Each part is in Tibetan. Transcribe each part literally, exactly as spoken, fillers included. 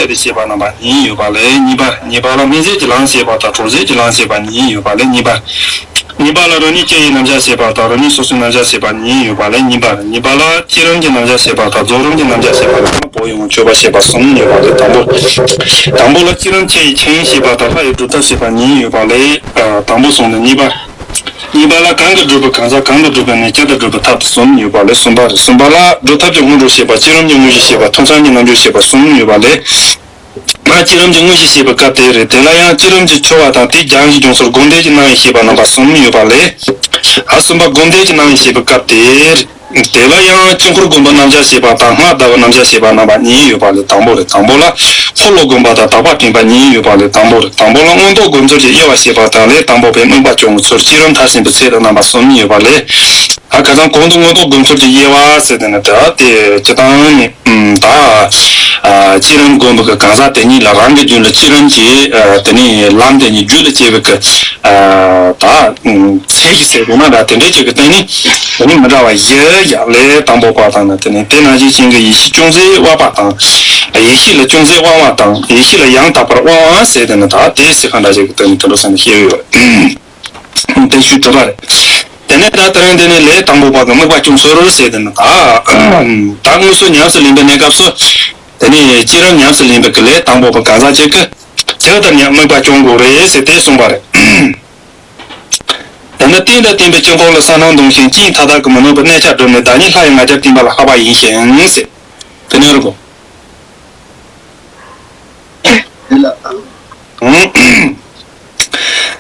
བྱས་ཏེ་བྱེད་པ་རྣམ་པ་གཉིས་ཡོད་པ་ལས་གཉིས་པ། གཉིས་པ་ལ་སྨིན་བྱེད་ཀྱི་ལམ་བྱེད་པ་དང་གྲོལ་བྱེད་ཀྱི་ལམ་བྱེད་པ་གཉིས་ཡོད་པ་ལས་གཉིས་པ། གཉིས་པ་ལ་རང་ཉིད་སྐྱེ་བའི་རྣམ་གཞག་བྱེད་པ་དང་རང་ཉིད་སོ་སོའི་རྣམ་གཞག་བྱེད་པ་གཉིས་ཡོད་པ་ལས་གཉིས་པ། གཉིས་པ་ལ་སྤྱི་རང་གི་རྣམ་གཞག་བྱེད་པ་དང་རྫོགས་རང་གི་རྣམ་གཞག་བྱེད་པ་ལ་བོགས་ཡོང་བའི་སྤྱོད་པ་བྱེད་པ་གསུམ་ཡོད་པ་ལས་དང་པོ། དང་པོ་ལ་སྤྱི་རང་སྐྱེ་བའི་ཆ་ཡིན་བྱེད་པ་དང་ལྷ་ཡི་སྒྲུབ་ཐབས་བྱེད་པ་གཉིས་ཡོད་པ་ལས། ཨ། དང་པོ་གསུངས་ནས་གཉིས་པ། གཉིས་པ་ལ་གང་གིས་སྒྲུབ་པའི་གང་ཟག་གང་གིས་སྒྲུབ་པའི་གནས་ཅི་ལྟར་སྒྲུབ་པའི་ཐབས་གསུམ་ཡོད་པ་ལས་གསུམ་པ་རེད། གསུམ་པ་ལ་སྒྲུབ་ཐབས་ཀྱི་སྔོན་འགྲོ་བྱེད་པ་སྤྱི་རང་གི་དངོས་གཞི་བྱེད་པ་ཐོབ་བྱང་གི་རྣམ་འགྱུར་བྱེད་པ་གསུམ་ཡོད་པ་ལས། ང་སྤྱི་རང་གི་དངོས་གཞི་བྱེད་པའི་སྐབས་དེ་རེད། དེ་ལ་ཡང་སྤྱི་རང་གི་ཆོ་ག་དང་དེའི་སྦྱང་གཞི་འབྱུང་ཚུལ་སྒོམ་བཟླས་ཀྱི་རྣམ་དབྱེ་བཤད་པ་རྣམ་པ་གསུམ་ཡོད་པ་ལས། ཨ། གསུམ་པ་སྒོམ་བཟླས་ཀྱི་རྣམ་དབྱེ་བཤད་པའི་སྐབས་དེ་རེད། དེ་ལ་ཡང་དཀྱིལ་འཁོར་བསྒོམ་པའི་རྣམ་གཞག་བཤད་པ་དང་སྔགས་བཟླ་བའི་རྣམ་གཞག་བཤད་པ་རྣམ་པ་གཉིས་ཡོད་པ་ལས་དང་པོ་རེད། དང་པོ་ལ་འཁོར་ལོ་བསྒོམ་པ་དང་དག་པ་འདྲེན་པ་གཉིས་ཡོད་པ་ལས་དང་པོ་རེད། དང་པོ་ལ་མངོན་རྟོགས་སྒོམ་ཚུལ་གྱི་དབྱེ་བ་བཤད་པ་དང་ལས་དང་པོ་པའི་དམིགས་པ་སྐྱོང་བའི་ཚུལ་སྤྱི་རང་མཐར་ཕྱིན་པའི་ཚུལ་དང་རྣམ་པ་གསུམ་ཡོད་པ་ལས། ཨ། ཁ་སང་གོང་དུ་མངོན་རྟོགས་སྒོམ་ཚུལ་གྱི་དབྱེ་བ་ཟེར་དེ་ནི་ད་དེ་སྤྱི་བཏང་ནི། ཨམ། ད། ཨ། སྤྱི་རང་སྒོམ་པའི་གི་གང་ཟག་དེ་ཉིད་ལ་རང་གི་རྒྱུད་ལ་སྤྱི་རང་གི། ཨ། དེ་ནི་ལམ་དེ་ཉིད་རྒྱུད་ལ་སྐྱེ་བའི་གི། ཨ། ད། ཨམ། ཚད་ཀྱི་ཟེར་དགོས་ན་འདྲ། དེ་འདྲའི་ཅིག་གི་སྟེང་ནི་དེ་ནི་མི་འདྲ་བ་བཞི་ཡོད་ལས་དང་པོ་པ་དང་ནི་དེ་ནི་དེ་ནང་བཞིན་ཅན་གྱི་ཡེ་ཤེས་ཅུང་ཟད་དབབ་པ་དང་། ཡེ་ཤེས་ལ་ཅུང་ཟད་དབང་བ་དང་ཡེ་ཤེས་ལ་ཡང་དག་པར་དབང་བ་ཟེར་དེ་ནི་ད་དེ་ཚིག་ཁ་འདྲ་ཅིག་གི་སྟེང་ནི་དེ་འདྲ་ཟེར་ནས་བཤད་ཡོད། དེ་ཞུ་ཐུབ་པ་རེད། དེ་ནས་ད་ལྟ་རང་དེ་ནས་ལས་དང་པོ་པ་གི་དམིགས་པ་སྐྱོང་ཚུལ་ཟེར་དེ་ནི་ད། ད་དངོས་སུ་ཉམས་སུ་ལེན་པའི་གནས་སྐབས་སུ། དེ་ནས་སྤྱི་རང་ཉམས་སུ་ལེན་པའི་གི་ལས་དང་པོ་པ་གང་ཟག་ཅིག་གིས་ཇི་ལྟར་ཉམས་དམིགས་པ་སྐྱོང་དགོས་རེད་ཟེར་དེ་གསུངས་པ་རེད། དེ་ནས་རྟེན་དང་བརྟེན་པའི་དཀྱིལ་འཁོར་ལ་གསལ་སྣང་སྟོང་ཞིང་སྐྱེ་མཐའ་དག་གི་མི་ནུབ་པའི་གནས་ཆ་བསྒྲུབས་ནས་བདག་ཉིད་ལྷ་ཡི་ང་རྒྱལ་བརྟན་པ་ལ་ལྷག་པ་ཡིན་ཞིང་ཟེར། དེ་ནས་རུ་གོ།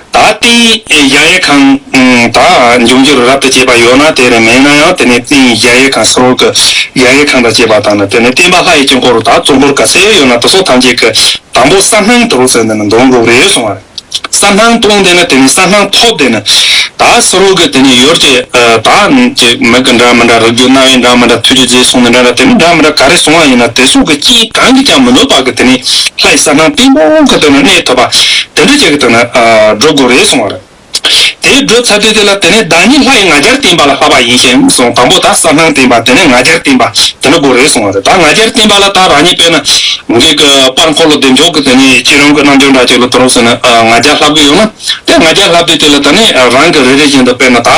ད་རྟེན་གཞལ་ཡས་ཁང་། ད་འབྱུང་འགྱུར་རབ་ཏུ་བྱེད་པ་ཡོད་ན་དེ་རེད། མེད་ན་ཡང་དེ་ནས་རྟེན་གཞལ་ཡས་ཁང་ཟེར་བ་གི་གཞལ་ཡས་ཁང་དང་བཅས་པ་དང་ནི་དེ་ནས་བརྟེན་པ་ལྷ་ཡི་དཀྱིལ་འཁོར་དང་གཙོ་འཁོར་ག་ཚད་ཡོད་ན་དེ་ཚོ་ཐམས་ཅད་ཀྱི་དང་པོ་གསལ་སྣང་དུ་རུ་ཟེར་ནས་ནི་འདོན་དགོས་རེད་གསུང་བ་རེད། གསལ་སྣང་སྟོང་དེ་ནི་དེ་ནི་གསལ་སྣང་ཐོབ་དེ་ནི། ད་སོ་རོ་གི་དེ་ནི་ཡོར་གྱི། ཨ། ད་ནི་ཅིག་མི་གི་འདྲ་མི་འདྲ། རིགས་རྒྱུད་རྣ་བའི་འདྲ་མི་འདྲ། ཐུགས་རྒྱུད་རྫས་གསུངས་ནི་འདྲ་འདྲ། དེ་ནི་འདྲ་མི་འདྲ་ག་རེ་གསུང་བ་ཡིན་ན་དེ་ཚོ་གི་རྐྱེན་གང་གིས་ཀྱང་མི་ནུབ་པ་གི་དེ་ནི་ལྷའི་གསལ་སྣང་བརྟན་པོ་གི་དེ་ནི་གནས་ཐུབ་པ་དེ་འདྲ་ཅིག་གི་དེ་ནི། ཨ། འགྲོ་དགོས་རེད་གསུང་བ་རེད། དེ་བསྒྲུབས་ཚར་དུས་དེ་ལ་དེ་ནས་བདག་ཉིད་ལྷ་ཡི་ང་རྒྱལ་བརྟན་པ་ལ་ལྷག་པ་ཡིན་ཞིང་གསུངས། དང་པོ་ད་གསལ་སྣང་བརྟན་པ། དེ་ནས་ང་རྒྱལ་བརྟན་པ་དེ་འདྲ་དགོས་རེད་གསུང་བ་རེད། ད་ང་རྒྱལ་བརྟན་པ་ལ་ད་རང་ཉིད་དཔེར་ན་ངེད་ཀྱི་པར་འཁོར་ལོ་བདེ་མཆོག་གི་དེ་ནས་སྤྱི་རང་གི་རྣམ་འགྱུར་འདྲ་ཅིག་ལ་དོ་རུང་ཟེར་ན་ང་རྒྱལ་ལྷག་གི་ཡོད་ན། དེ་ང་རྒྱལ་ལྷག་དུས་དེ་ལ་ད་ནི་རང་གི་རེ་རེ་བཞིན་དུ་དཔེར་ན་ད་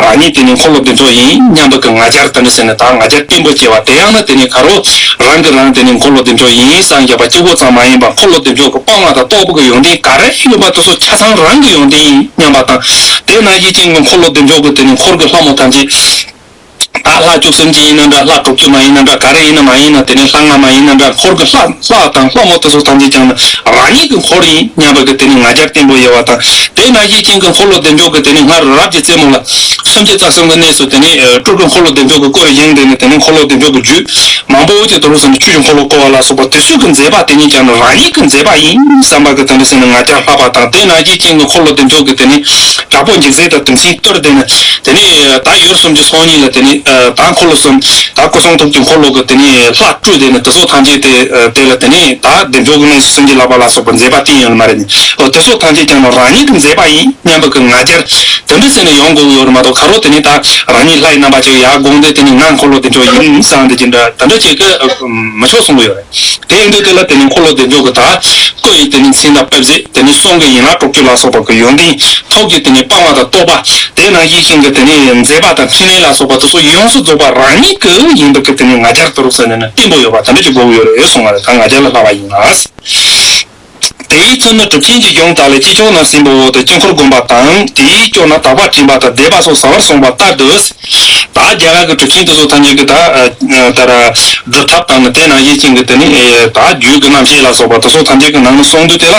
རང་ཉིད་དེ་ནི་འཁོར་ལོ་བདེ་མཆོག་ཡིན་སྙམ་པའི་གི་ང་རྒྱལ་དེ་འདྲ་ཟེར་ནས་ད་ང་རྒྱལ་བརྟན་པོ་བྱེད་པ་དེ་ཡང་ན་དེ་ནི་ཁ་རོག་རང་གི་རང་དེ་ནི་འཁོར་ལོ་བདེ་མཆོག་ཡིན་བསམ་བཞག་པ་གཅིག་པོ་ཙམ་མ་ཡིན་པར་འཁོར་ལོ་བདེ་མཆོག་གི་སྤང་བ་དང་རྟོགས་པ་གི་ཡོན་ཏན་ག་རེ་ཡོད་པ་དེ་ཚོ་ཆ་ཚང་རང་གི་ཡོན་ཏན་ཡིན་སྙམ་པ་དང་། དེ་ནང་བཞིན་ཅན་གྱི་འཁོར་ལོ་བདེ་མཆོག་གི་དེ་ནི་འཁོར་གྱི་ལྷ་མོ་ཐམས་ཅད། ད་ལྷ་བཅུ་གསུམ་གྱི་ཡིན་ན་འདྲ། ལྷ་དྲུག་ཅུ་མ་ཡིན་ན་འདྲ། ག་རེ་ཡིན་ན་མ་ཡིན་ན། དེ་ནས་ལྷ་ལྔ་མ་ཡིན་ན་འདྲ། འཁོར་གྱི་ལྷ་ལྷ་དང་ལྷ་མོ་དེ་ཚོ་ཐམས་ཅད་ཀྱང་ནི་རང་ཉིད་ཀྱི་འཁོར་ཡིན་སྙམ་པའི་གི་དེ་ནི་ང་རྒྱལ་བརྟན་པོ་ཡོད་པ་དང་། དེ་ནང་བཞིན་ཅན་གྱི་འཁོར་ལོ་བདེ་མཆོག་གི་དེ་ནི་སྔར་རབ་ཀྱི་རྩེ་མོ་ལ་སུམ་ཅུ་རྩ་གསུམ་གྱི་གནས་སུ་དེ་ནི་སྤྲུལ་སྐུ་འཁོར་ལོ་བདེ་མཆོག་གི་སྐུ་རུ་བཞེངས་ཏེ་ནི་དེ་ནི་འཁོར་ལོ་བདེ་མཆོག་གི་རྒྱུད་མང་པོ་ཅིག་དུ་རུ་ཟིན་ཆོས་ཀྱི་འཁོར་ལོ་བསྐོར་བ་ལ་སོགས་པ་དེ་ཚོ་གི་མཛད་པ་དེ་ཉིད་ཀྱང་ནི་རང་ཉིད་ཀྱི་མཛད་པ་ཡིན་བསམ་པ་གི་དེ་འདྲ་ཟེར་ནས་ང་རྒྱལ་ལྷག་པ་དང་། དེ་ནང་བཞིན་ཅན་གྱི་འཁོར་ལོ་བདེ་མཆོག་གི་དེ་ནི་དྲག་པོ་འཇིགས་མཛད་དང་དུས་མཚན་བསྟོད་དེ་ནི། དེ་ནས་ད་ཡུལ་སུམ་ཅུ་སོ་གཉིས་ལ་དེ་ནས་ད་འཁོར་ལོ་གསུམ། ད་སྐུ་གསུང་ཐུགས་ཀྱི་འཁོར་ལོ་གི་དེ་ནས་ལྷ་སྤྲུལ་དེ་ནི་དེ་ཚོ་ཐམས་ཅད་དེ་དེ་ལ་དེ་ནས་ད་བདེ་མཆོག་གི་གནས་སུ་སུམ་ཅུ་ལྷག་པ་ལ་སོགས་པ་མཛད་པ་བསྟན་ཡོད་ནི་མ་རེད་ནི། འོ་དེ་ཚོ་ཐམས་ཅད་ཀྱང་ནི་རང་ཉིད་ཀྱི་མཛད་པ་ཡིན་སྙམ་པའི་གི་ང་རྒྱལ་དེ་འདྲ་ཟེར་ནས་ཡོང་དགོས་ཡོད་རེད་མ་གཏོགས། ཁ་རོག་དེ་ནས་ད་རང་ཉིད་ལྷ་ཡི་རྣམ་པ་ཅིག་ཡར་དགོངས་ཏེ་དེ་ནས་ང་འཁོར་ལོ་བདེ་མཆོག་ཡིན་བསམ་དེ་ཅི་འདྲ་དེ་འདྲ་ཅིག་གི་མི་ཆོག་གསུང་གི་ཡོད་རེད། དེ་ཡིན་དུས་དེ་ལ་དེ་ནི་འཁོར་ལོ་བདེ་མཆོག་གི་ད་སྐུ་ཡི་དེ་ནི་མཚན་དང་དཔེ་བྱད། དེ་ནི་གསུང་གི་ཡན་ལག་དྲུག་ཅུ་ལ་སོགས་པ་གི་ཡོན་ཏན་ཐོབ་ཀྱི་དེ་ནི་སྤང་བ་དང་རྟོགས་པ། དེ་ནང་བཞིན་ཅན་གྱི་དེ་ནི་མཛད་པ་དང་ཕྲིན་ལས་ལ་སོགས་པ་དེ་ཚོ་ཡོངས་སུ་རྫོགས་པ་རང་ཉིད་ཀྱི་ཡིན་པའི་གི་དེ་ནི་ང་རྒྱལ་དུ་རུ་ཟེར་ནས་ནི་བརྟན་པོ་ཡོད་པ་དེ་འདྲ་ཅིག་དགོས་ཀྱི་ཡོད་རེད་གསུང་བ་རེད། ད་ང་རྒྱལ་ལ་ལྷག་པ་ཡིན་ལ། དེའི་ཚུལ་ནི་གྲུབ་ཆེན་གྱི་གཞུང་དག་ལས་ཅི་ལྕོགས་ན་ཟིན་པའོ། དེ་དཀྱིལ་འཁོར་བསྒོམ་པ་དང་དེའི་ལྕོགས་ན་དག་པ་འདྲེན་པ་དང་བཟླས་པ་སོགས་བྱ་བར་གསུངས་པ་ལྟར་དུ། ད་རྒྱ་གར་གྱི་གྲུབ་ཆེན་དེ་ཚོ་ཐམས་ཅད་ཀྱིས་ད་ད་ར་སྒྲུབ་ཐབས་དང་ནི་དེ་ནང་བཞིན་ཅན་གྱི་དེ་ནི་ད་རྒྱུད་ཀྱི་རྣམ་བཤད་ལ་སོགས་པ་དེ་ཚོ་ཐམས་ཅད་ཀྱི་ནང་ན་གསུངས་དུས་དེ་ལ།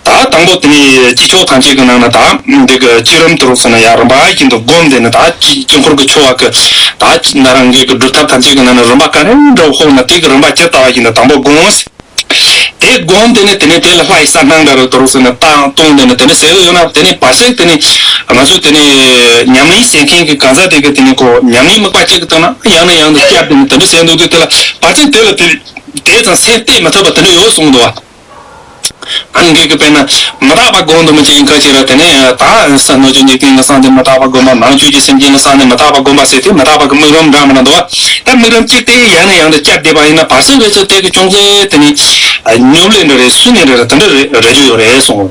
ད་དང་པོ་དེ་ནི་ཅི་ལྕོགས་ཐམས་ཅད་ཀྱི་ནང་ན་ད་འདི་གི་སྤྱི་རང་དུ་རུ་ཟེར་ན་ཡང་རིམ་པ་བཞིན་དུ་བསྒོམས་ཏེ་ནི་ད་དཀྱིལ་འཁོར་གྱི་ཆོ་ག་གི་ད་ན་རང་གི་སྒྲུབ་ཐབས་ཐམས་ཅད་ཀྱི་ནང་ན་རིམ་པ་ག་རེ་འདྲ་བོ་ཤོག་ན་དེ་གི་རིམ་པ་ཇི་ལྟ་བ་བཞིན་དུ་དང་པོ་བསྒོམས། དེ་བསྒོམས་དེ་ནས་དེ་ནས་དེ་ལ་ལྷ་ཡི་གསལ་སྣང་འདྲ་རུ་དོ་རུ་ཟེར་ན་བཏང་གཏོང་དེ་ནས་དེ་ནས་ཟེར་གི་ཡོད་ན། དེ་ནས་བར་ཆད་དེ་ནས་ང་ཚོས་དེ་ནས་ཉམས་ལེན་བྱེད་མཁན་གྱི་གང་ཟག་དེ་གི་དེ་ནས་ཁོ་ཉམས་ལེན་དམིགས་པ་གཅིག་གི་སྟེང་ན་ཡང་ནས་ཡང་དུ་བསྐྱར་དེ་ནས་དེ་འདྲ་ཟེར་འདུག་དུས་དེ་ལ་བར་ཆད་དེ་ལ་དེ་དེ་ཙམ་སེམས་གཏད་མི་ཐུབ་པ་དེ་འདྲ་ཡོད་གསུངས་འདུག་བ། ཨ་ནི་འགས་ཀྱི་དཔེར་ན་མི་རྟག་པ་སྒོམ་དུ་མི་བྱེད་ཁ་ཅིག་ལ་དེ་ནས་ད་ས་སྣོད་ཀྱི་འཇིག་རྟེན་ལ་སངས་ཏེ་མི་རྟག་པ་སྒོམ་པ། ནང་བཅུད་ཀྱི་སེམས་ཅན་ལ་སངས་ཏེ་མི་རྟག་པ་སྒོམ་པ་ཟེར་དེ་མི་རྟག་པ་གི་དམིགས་རིམ་འདྲ་མི་འདྲ་འདུག་བ། ད་དམིགས་རིམ་གཅིག་དེ་ཡང་ནས་ཡང་དུ་བསྐྱར་བསྡད་པ་ཡིན་ན་བར་སེང་རེ་ཚོ་དེ་གི་ཅུང་ཟད་དེ་ནི་ ཉོབ་ལེ་འདྲ་རེད། སུན་ནེ་འདྲ་རེད། དེ་འདྲ་རེད་རེད་རྒྱུ་ཡོད་རེད་གསུངས།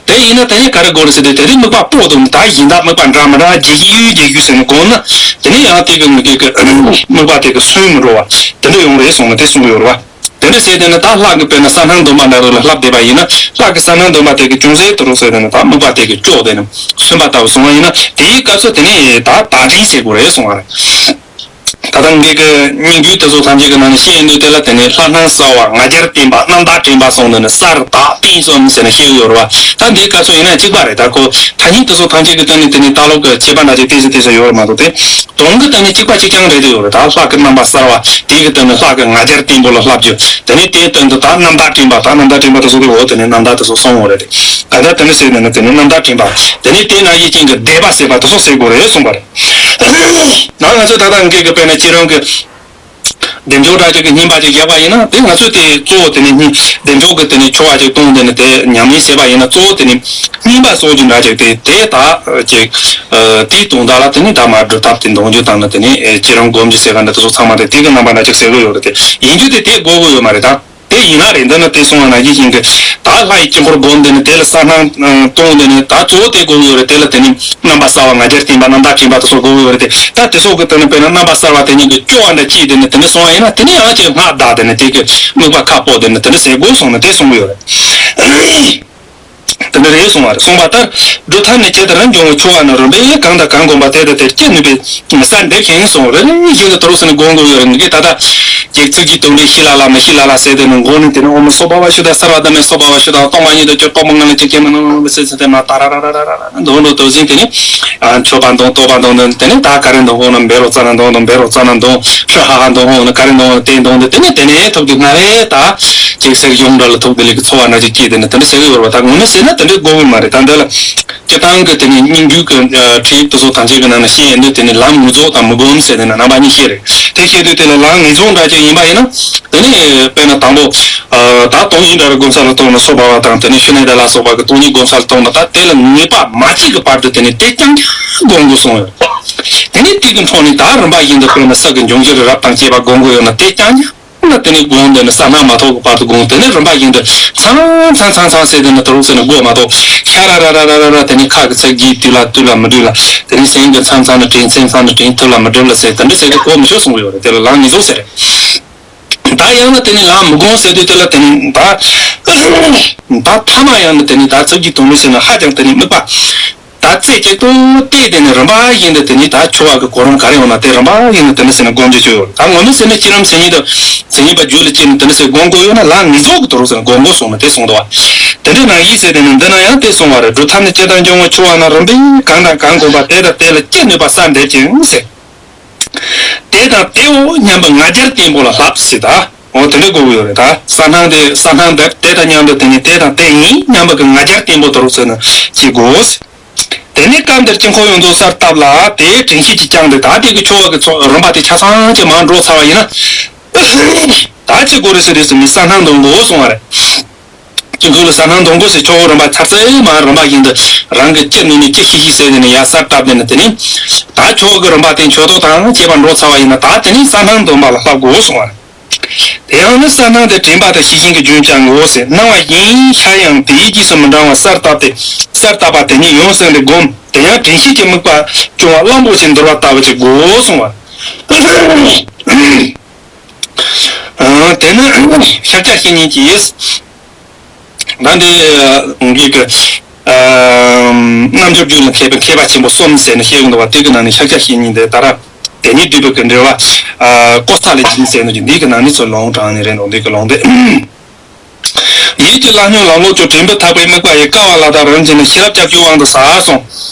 དེ་ཡིན་ན་དེ་ནས་ག་རེ་དགོས་རེད་ཟེར་དུས། དེ་རིང་དམིགས་པ་སྤོ་འདུག་ད་གཞན་དག་དམིགས་པ་འདྲ་མི་འདྲ་རྒྱག་གི་ཡོད་རྒྱག་གི་ཡོད་ཟེར་ནས་དགོངས་ན། དེ་ནས་ཡང་དེ་གི་ངུ་གི་དམིགས་པ་དེ་གི་སུན་མི་འགྲོ་བ་དེ་འདྲ་ཡོང་རེད་གསུངས་ནས་དེ་གསུང་གི་ཡོད་རེད་བ། དེ་འདྲ་བྱས་དེ་ནི་ད་ལྷ་གི་དཔེར་ན་གསང་སྔགས་འདོན་པ་འདྲ་རུ་ལ་ལྷབ་བསྡད་པ་ཡིན་ན། ལྷ་གི་གསང་སྔགས་འདོན་པ་དེ་གི་ཅུང་ཟད་དུ་རུ་ཟེར་དེ་ནི་ད་དམིགས་པ་དེ་གི་ལྕོགས་དེ་ནི་སུན་པ་ལྟ་བུ་སོང་བ་ཡིན་ན། དེའི་སྐབས་སུ་དེ་ནི་ད་དག་སྒྲིལ་བྱེད་དགོས་རེད་གསུང་བ་རེད། ད་ལྟ་ངེད་ཀྱི་སྙན་བརྒྱུད་དེ་ཚོ་ཐམས་ཅད་ཀྱི་ནང་ནས་བཤད་ཡོང་དུས། དེ་ལ་དེ་ནས་ལྷ་སྣང་གསལ་བ། ང་རྒྱལ་བརྟན་པ། རྣམ་དག་དྲན་པ་གསུམ་ནི་ནི་གསལ་དག་བརྟན་གསུམ་ཟེར་ནས་བཤད་ཀྱི་ཡོད་རེད་བ། ད་འདིའི་སྐབས་སུ་ཡིན་ན་གཅིག་པ་རེད། ད་ཁོ་ཐ་སྙད་དེ་ཚོ་ཐམས་ཅད་ཀྱི་སྟེང་ནས་དེ་ནས་ལྟ་ལོག་གི་ཁྱད་པར་འདྲ་ཅིག་ཏོག་ཙམ་ཏོག་ཙམ་ཡོད་རེད་མ་གཏོགས། དེ་དོན་གྱི་སྟེང་ནས་གཅིག་པ་གཅིག་རྐྱང་རེད་དེ་ཡོད་རེད། ད་ལྷ་གི་རྣམ་པ་གསལ་བ། དེ་གི་སྟེང་ནས་ལྷ་གི་ང་རྒྱལ་བརྟན་པོ་ལ་ལྷབ་རྒྱུ། དེ་ནས་དེའི་སྟེང་དུ་ད་རྣམ་དག་དྲན་པ། ད་རྣམ་དག་དྲན་པ་དེ་ཚོ་དེ་འོ་དེ་ནས་རྣམ་དག་དེ་ཚོ་གསུམ་འོ་རེད་དེ། ག་འདྲ་དེ་འདྲ་ཟེར་ནས་ནི་དེ་ནས་རྣམ་དག་དྲན་པ། དེ་ནས་དེ་ནང་བཞིན་ཅན་གྱི་བཟླས་པ་ཟེར་བ་དེ་ཚོ་ཟེར་དགོས་རེད་གསུངས་པ་རེད། ད་ང་ཚོས་ད་ལྟ་འགས་ཀྱི་དཔེར་ན་ཁྱེད་རང་གི་བདེ་མཆོག་དྲག་ཅིག་གི་བསྙེན་པ་ཅིག་བཞག་པ་ཡིན་ན། དེ་ང་ཚོས་དེ་གཙོ་བོ་དེ་ནི་བདེ་མཆོག་གི་དེ་ནི་ཆོ་ག་ཅིག་བཏང་། དེ་ནི་དེ་ཉམས་ལེན་བྱས་པ་ཡིན་ན། གཙོ་བོ་དེ་ནི་བསྙེན་པ་གསོག་རྒྱུ་འདྲ་ཅིག་དེ་དེ་ད་ཅིག་དེའི་དོན་དག་ལ་དེ་ནི་ད་མར་སྒྲུབ་ཐབས་དེ་འདོན་རྒྱུ་དང་ནི། དེ་ནི་ཁྱེད་རང་སྒོམ་རྒྱུ་ཟེར་ག་འདྲ་དེ་ཚོ་ཚང་མ་དེ་དེ་གི་རྣམ་པ་འདྲ་ཅིག་ཟེར་གི་ཡོད་རེད། དེ་ཡིན་རྒྱུ་དེ་དེ་དགོས་གི་ཡོད་མ་རེད་ད། དེ་ཡིན་ན་རེད། འདི་ནི་དེ་སོང་བ་ནང་བཞིན་ཞིག་གི་ད་ལྷ་ཡི་དཀྱིལ་འཁོར་སྒོམ། འདི་ནི་དེ་ལ་གསང་སྔགས་གཏོང་། འདི་ནི་ད་གཙོ་བོ་དེ་དགོས་ཀྱི་ཡོད་རེད། དེ་ལ་དེ་ནི་རྣམ་པ་གསལ་བ། ང་རྒྱལ་བརྟན་པ། རྣམ་དག་དྲན་པ་དེ་ཚོ་དགོས་ཀྱི་ཡོད་རེད་དེ། ད་དེ་ཚོ་གི་དེ་ནི་དཔེར་ན་རྣམ་པ་གསལ་བ་དེ་གཉིས་ཀྱི་སྐྱོ་བ་འདྲ་སྐྱེས། དེ་ནི་དེ་ནི་སོང་བ་ཡིན་ན་དེ་ནི་ཡང་ཅིག་སྔགས་བཟླས། དེ་ནི་དེ་གི་དམིགས་པ་ཁ་སྤོ། དེ་ནི་དེ་ནི་ཟེར་དགོས་སོང་ནི་དེ་གསུང་གི་ཡོད་རེད། དེ་འདྲ་རེད་གསུངས་པ་རེད། གསུངས་པ་ལྟར་སྒྲུབ་ཐབས་ནི་ཇི་ལྟར་འབྱུང་བའི་ཆོ་ག་ནི། རིམ་པས་གང་དང་གང་བསྒོམ་པ་དེ་དང་དེར་སྐྱེ་ནུས་པའི་ས་འདིར་ཞིང་གསུངས། རེ་རེ་བཞིན་དུ་དུ་རུ་ཟིན་ནས་སྒོམ་དགོས་ཡོད་རེད། ངས་ད་ལྟ་ཅིག་ཚིག་གཅིག་དོན་འགྲེལ་ཤི་ལ་ལ་མི་ཤི་ལ་ལ་ཟེར་དེ་ནི་མགོ་ནས་དེ་ནི་ཨོཾ་སྭ་བྷཱ་ཝ་ཤུདྡྷ་སརྦ་དྷརྨ་སྭ་བྷཱ་ཝ་ཤུདྡྷ་སྟོང་པ་ཉིད་དུ་གྱུར་པ་མ་ངན་ལ་ཅི་སྐྱེ་མི་ནུས་ཟེར་ཚེ་དེ་མ་ཏཱ་ར་ར་ར་ར་ར་འདོན་འགྲོ་དུ་ཟིན། དེ་ནི་མཆོད་པ་འདོན། བསྟོད་པ་འདོན། དེ་ནི་ད་ག་རེ་འདོན་དགོས་ན་འབེ་རོ་ཙ་ན་འདོན་དང་། འབེ་རོ་ཙ་ན་འདོན། ཧྲི་ཧ་ཧ་འདོན་དགོས་ན་ག་རེ་འདོན་དགོས་ན་དེ་འདོན་དེ། དེ་ནི་དེ་ནས་ཐུགས་རྒྱུད་སྔ་རེ་ད་ཅིག་སེར་གཞུང་འདྲ་ལ་ཐུག་དེ་ལས་ཀྱི་ཚོར་བ་འདྲ་ཅིག་སྐྱེས། དེ་ནི་དེ་འདྲ་ཟེར་གི་ཡོད་རེད་བ། ད་ངོ་མ་ཟེར་ན་དེ་འདྲའི་དགོས་ཀྱི་མ་རེད། ད་འདི་ལ་སྤྱིར་བཏང་གི་དེ་ནི་སྙན་བརྒྱུད་ཀྱི་ཁྲིད་ཡིག་དེ་ཚོ་ཐམས་ཅད་ཀྱི་ནང་ན་བཤད་ཡོང་དུས་དེ་ནི་ལམ་ངེས་རྫོགས་དང་མི་སྒོམ་ཟེར་དེ་ནི་རྣམ་པ་གཉིས་བཤད་རེད། དེ་བཤད་དུས་དེ་ལ་ལམ་ངེས་རྫོགས་འདྲ་ཅིག་ཡིན་པ་ཡིན་ན། དེ་ནི་དཔེར་ན་དང་པོ་ད་སྟོང་ཉིད་འདྲ་རུ་སྒོམ་ས་ལ་གཏོང་ན་སྭ་བྷཱ་ཝ་དང་། དེ་ནི་ཤུ་ནྱ་ཏ་ལ་སོགས་པ་གི་སྟོང་ཉིད་སྒོམ་ས་ལ་གཏོང་ན། ད་དེ་ལ་ངེས་པ་མ་སྐྱེས་ཀྱི་བར་དུ་དེ་ནི་དེ་རྐྱང་རྐྱང་སྒོམ་དགོས་གསུངས་ཡོད། དེ་ནི་དེ་གི་འཕྲོ་ནས་ད་རིམ་པ་བཞིན་དུ་དཔེར་ན་ས་གི་འབྱུང་བཞི་རི་རབ་དང་བཅས་པ་སྒོམ་དགོས་ཡོད་ན། དེ་རྐྱང་རྐྱང་ན་དེ་ནི་སྒོམ་དེ་ནི་གསང་སྔགས་མ་ཐོབ་ཀྱི་བར་དུ་སྒོམ། དེ་ནི་རིམ་པ་བཞིན་དུ་མཚམས་མཚམས་མཚམས་མཚམས་ཟེར་དེ་ནི་དུ་རུ་ཟེར་ནས་སྒོམ་མ་གཏོགས། ཤ་ར་ར་ར་ར་ར་ར་དེ་ནི་ཁ་གི་ཚིག་གིས་དུས་ལ་དུས་ལ་མི་འགྲིག་ལ། དེ་ནི་སེམས་ཀྱི་མཚམས་མཚམས་ནས་དྲན། མཚམས་མཚམས་ནས་དྲན་ཐུབ་ལ་མི་འགྲིག་ལ་ཟེར་དེ་འདྲ་ཟེར་དེ་གོ་མི་ཆོག་གསུང་གི་ཡོད་རེད། དེ་ལ་ལམ་ངེས་རྫོགས་ཟེར་རེད། ད་ཡང་ན་དེ་ནི་ལམ་མི་སྒོམ་ཟེར་དུས་དེ་ལ་དེ་ནི་ད་ད་ཐ་མ་ཡང་ན་དེ་ནི་ད་ཚིག་གི་དོན་ལུགས་ཟེར་ན་ཧ་ཅང་དེ་ནི་དམིགས་པ། ད་རྩེ་གཅིག་ཏུ་གཏད་དེ་ནི་རིམ་པ་བཞིན་དུ་དེ་ནི་ད་ཆོ་ག་གི་གོ་རིམ་ག་རེ་ཡོང་ན་དེ་རིམ་པ་བཞིན་དུ་དེ་འདྲ་ཟེར་ནས་སྒོམ་རྒྱུ་ཅིག་ཡོད། ད་ངོ་མ་ཟེར་ན་ཁྱེད་རང་མཚན་ཉིད་དུ་མཚན་ཉིད་པ་རྒྱུད་ལ་སྐྱེས་ནས་དེ་འདྲ་ཟེར་སྒོམ་དགོས་ཡོད་ན་ལམ་ངེས་རྫོགས་ཀྱི་དུ་རུ་ཟེར་ནས་སྒོམ་དགོས་གསུངས་ནས་དེ་གསུངས་འདུག་བ། དེ་འདྲ་ནང་བཞིན་ཟེར་དེ་ནི་འདི་ན་ཡང་དེ་གསུངས་པ་རེད། སྒྲུབ་ཐབས་ནི་ཇི་ལྟར་འབྱུང་བའི་ཆོ་ག་ནི། རིམ་པས་གང་དང་གང་བསྒོམ་པ་དེ་དང་དེ་ལ་སྐྱེ་ནུས་པ་གསལ་འདེབས་ཅིང་ཟེར། དེ་དང་དེའོ་སྙམ་པའི་ང་རྒྱལ་བརྟན་པོ་ལ་ལྷག་ཟེར། ད་འོ་དེ་འདྲ་དགོས་ཀྱི་ཡོད་རེད། ད་གསང་སྔགས་དེ་གསང་སྔགས་འདི་དེ་དང་མཉམ་དུ་དེ་ནི་དེ་དང་དེ་ཡིན་སྙམ་པའི་ང་རྒྱལ་བརྟན་པོ་དུ་རུ་ཟེར་ནས་བྱེད་དགོས། དེ་ནས་སྐབས་འདིར་དཀྱིལ་འཁོར་ཡོངས་རྫོགས་གསལ་བཏབ་ལ་དེའི་དྲན་ཤེས་ཀྱིས་བསྐྱངས་ཏེ། ད་དེ་གི་ཆོ་ག་གི་ཚོགས་རིམ་པ་དེ་ཆ་ཚང་ཅིག་མར་འགྲོ་ཚར་བ་ཡིན་ན། ད་ཅི་དགོས་རེད་ཟེར་དུས་སུ་ནི་གསང་སྔགས་འདོན་དགོས་གསུང་བ་རེད། དཀྱིལ་འཁོར་ལ་གསང་སྔགས་འདོན་དགོས་ཟེར། ཆོ་ག་རིམ་པ་ཚར་ཚར་མར་རིམ་པ་བཞིན་དུ་རང་གི་ཅི་ནུས་ནུས་ཅི་ཤེས་ཤེས་ཟེར་ནས་ཡར་གསལ་བཏབ་ནས་ནི། དེ་ནས་ད་ཆོ་ག་གི་རིམ་པ་དེ་མཆོད་བསྟོད་དང་བཅས་པ་འགྲོ་ཚར་བ་ཡིན་ན། ད་དེ་ནས་གསང་སྔགས་འདོན་པ་ལ་ལྷག་དགོས་གསུང་བ་རེད། དེ་ཡང་ནི་གསང་སྔགས་དེ་དྲན་པ་དང་ཤེས་བཞིན་གྱི་རྒྱུན་བསྐྱང་དགོས་ཟེར། སྣང་བ་གཞན་ཤར་ཡང་དེའི་རྗེས་སུ་མི་འབྲང་བར་གསལ་བཏབ་སྟེ། གསལ་བཏབ་པ་དེ་ཉིད་ཡུན་བསྲིངས་ཏེ་བསྒོམ། དེ་ཡང་དྲན་ཤེས་ཀྱི་དམིགས་པ་སྐྱོང་བ་གླང་པོ་ཆེ་འདུལ་བ་ལྟ་བུ་ཅིག་དགོས་གསུང་བ། དེ་ནི་ཤཱཀྱ་བཤེས་གཉེན་གྱིས། ད་འདི་ངེད་ཀྱི་རྣལ་འབྱོར་རྒྱུད་ལ་མཁས་པའི་མཁས་པ་ཆེན་པོ་གསུམ་ཟེར་ནས་བཤད་ཡོང་འདུག་བ། དེ་གི་ནང་ནས་ཤཱཀྱ་བཤེས་གཉེན་དེ་ད་ར་དེ་ཉིད་བསྡུས་པའི་གི་འགྲེལ་བ་ཀོ་ཐ་ལི་ཅན་ཟེར་ནས་ཀྱི་འདི་གི་ནང་ནས་ཚུར་ལུང་དྲངས་ནས་རེད་འདུག་འདི་གི་ལུང་དེ། ཡིད་ཀྱི་ལྷ་སྙོམས་ལམ་ལོག་ཀྱང་། དྲན་པའི་ཐག་པས་དམིགས་པ་ཡི། དཀའ་བ་ལ་དག་རིམ་གྱིས་ནི། ཤེས་རབ་སྐྱབས་ཀྱི་དབང་དུ་ཟ་གསུངས།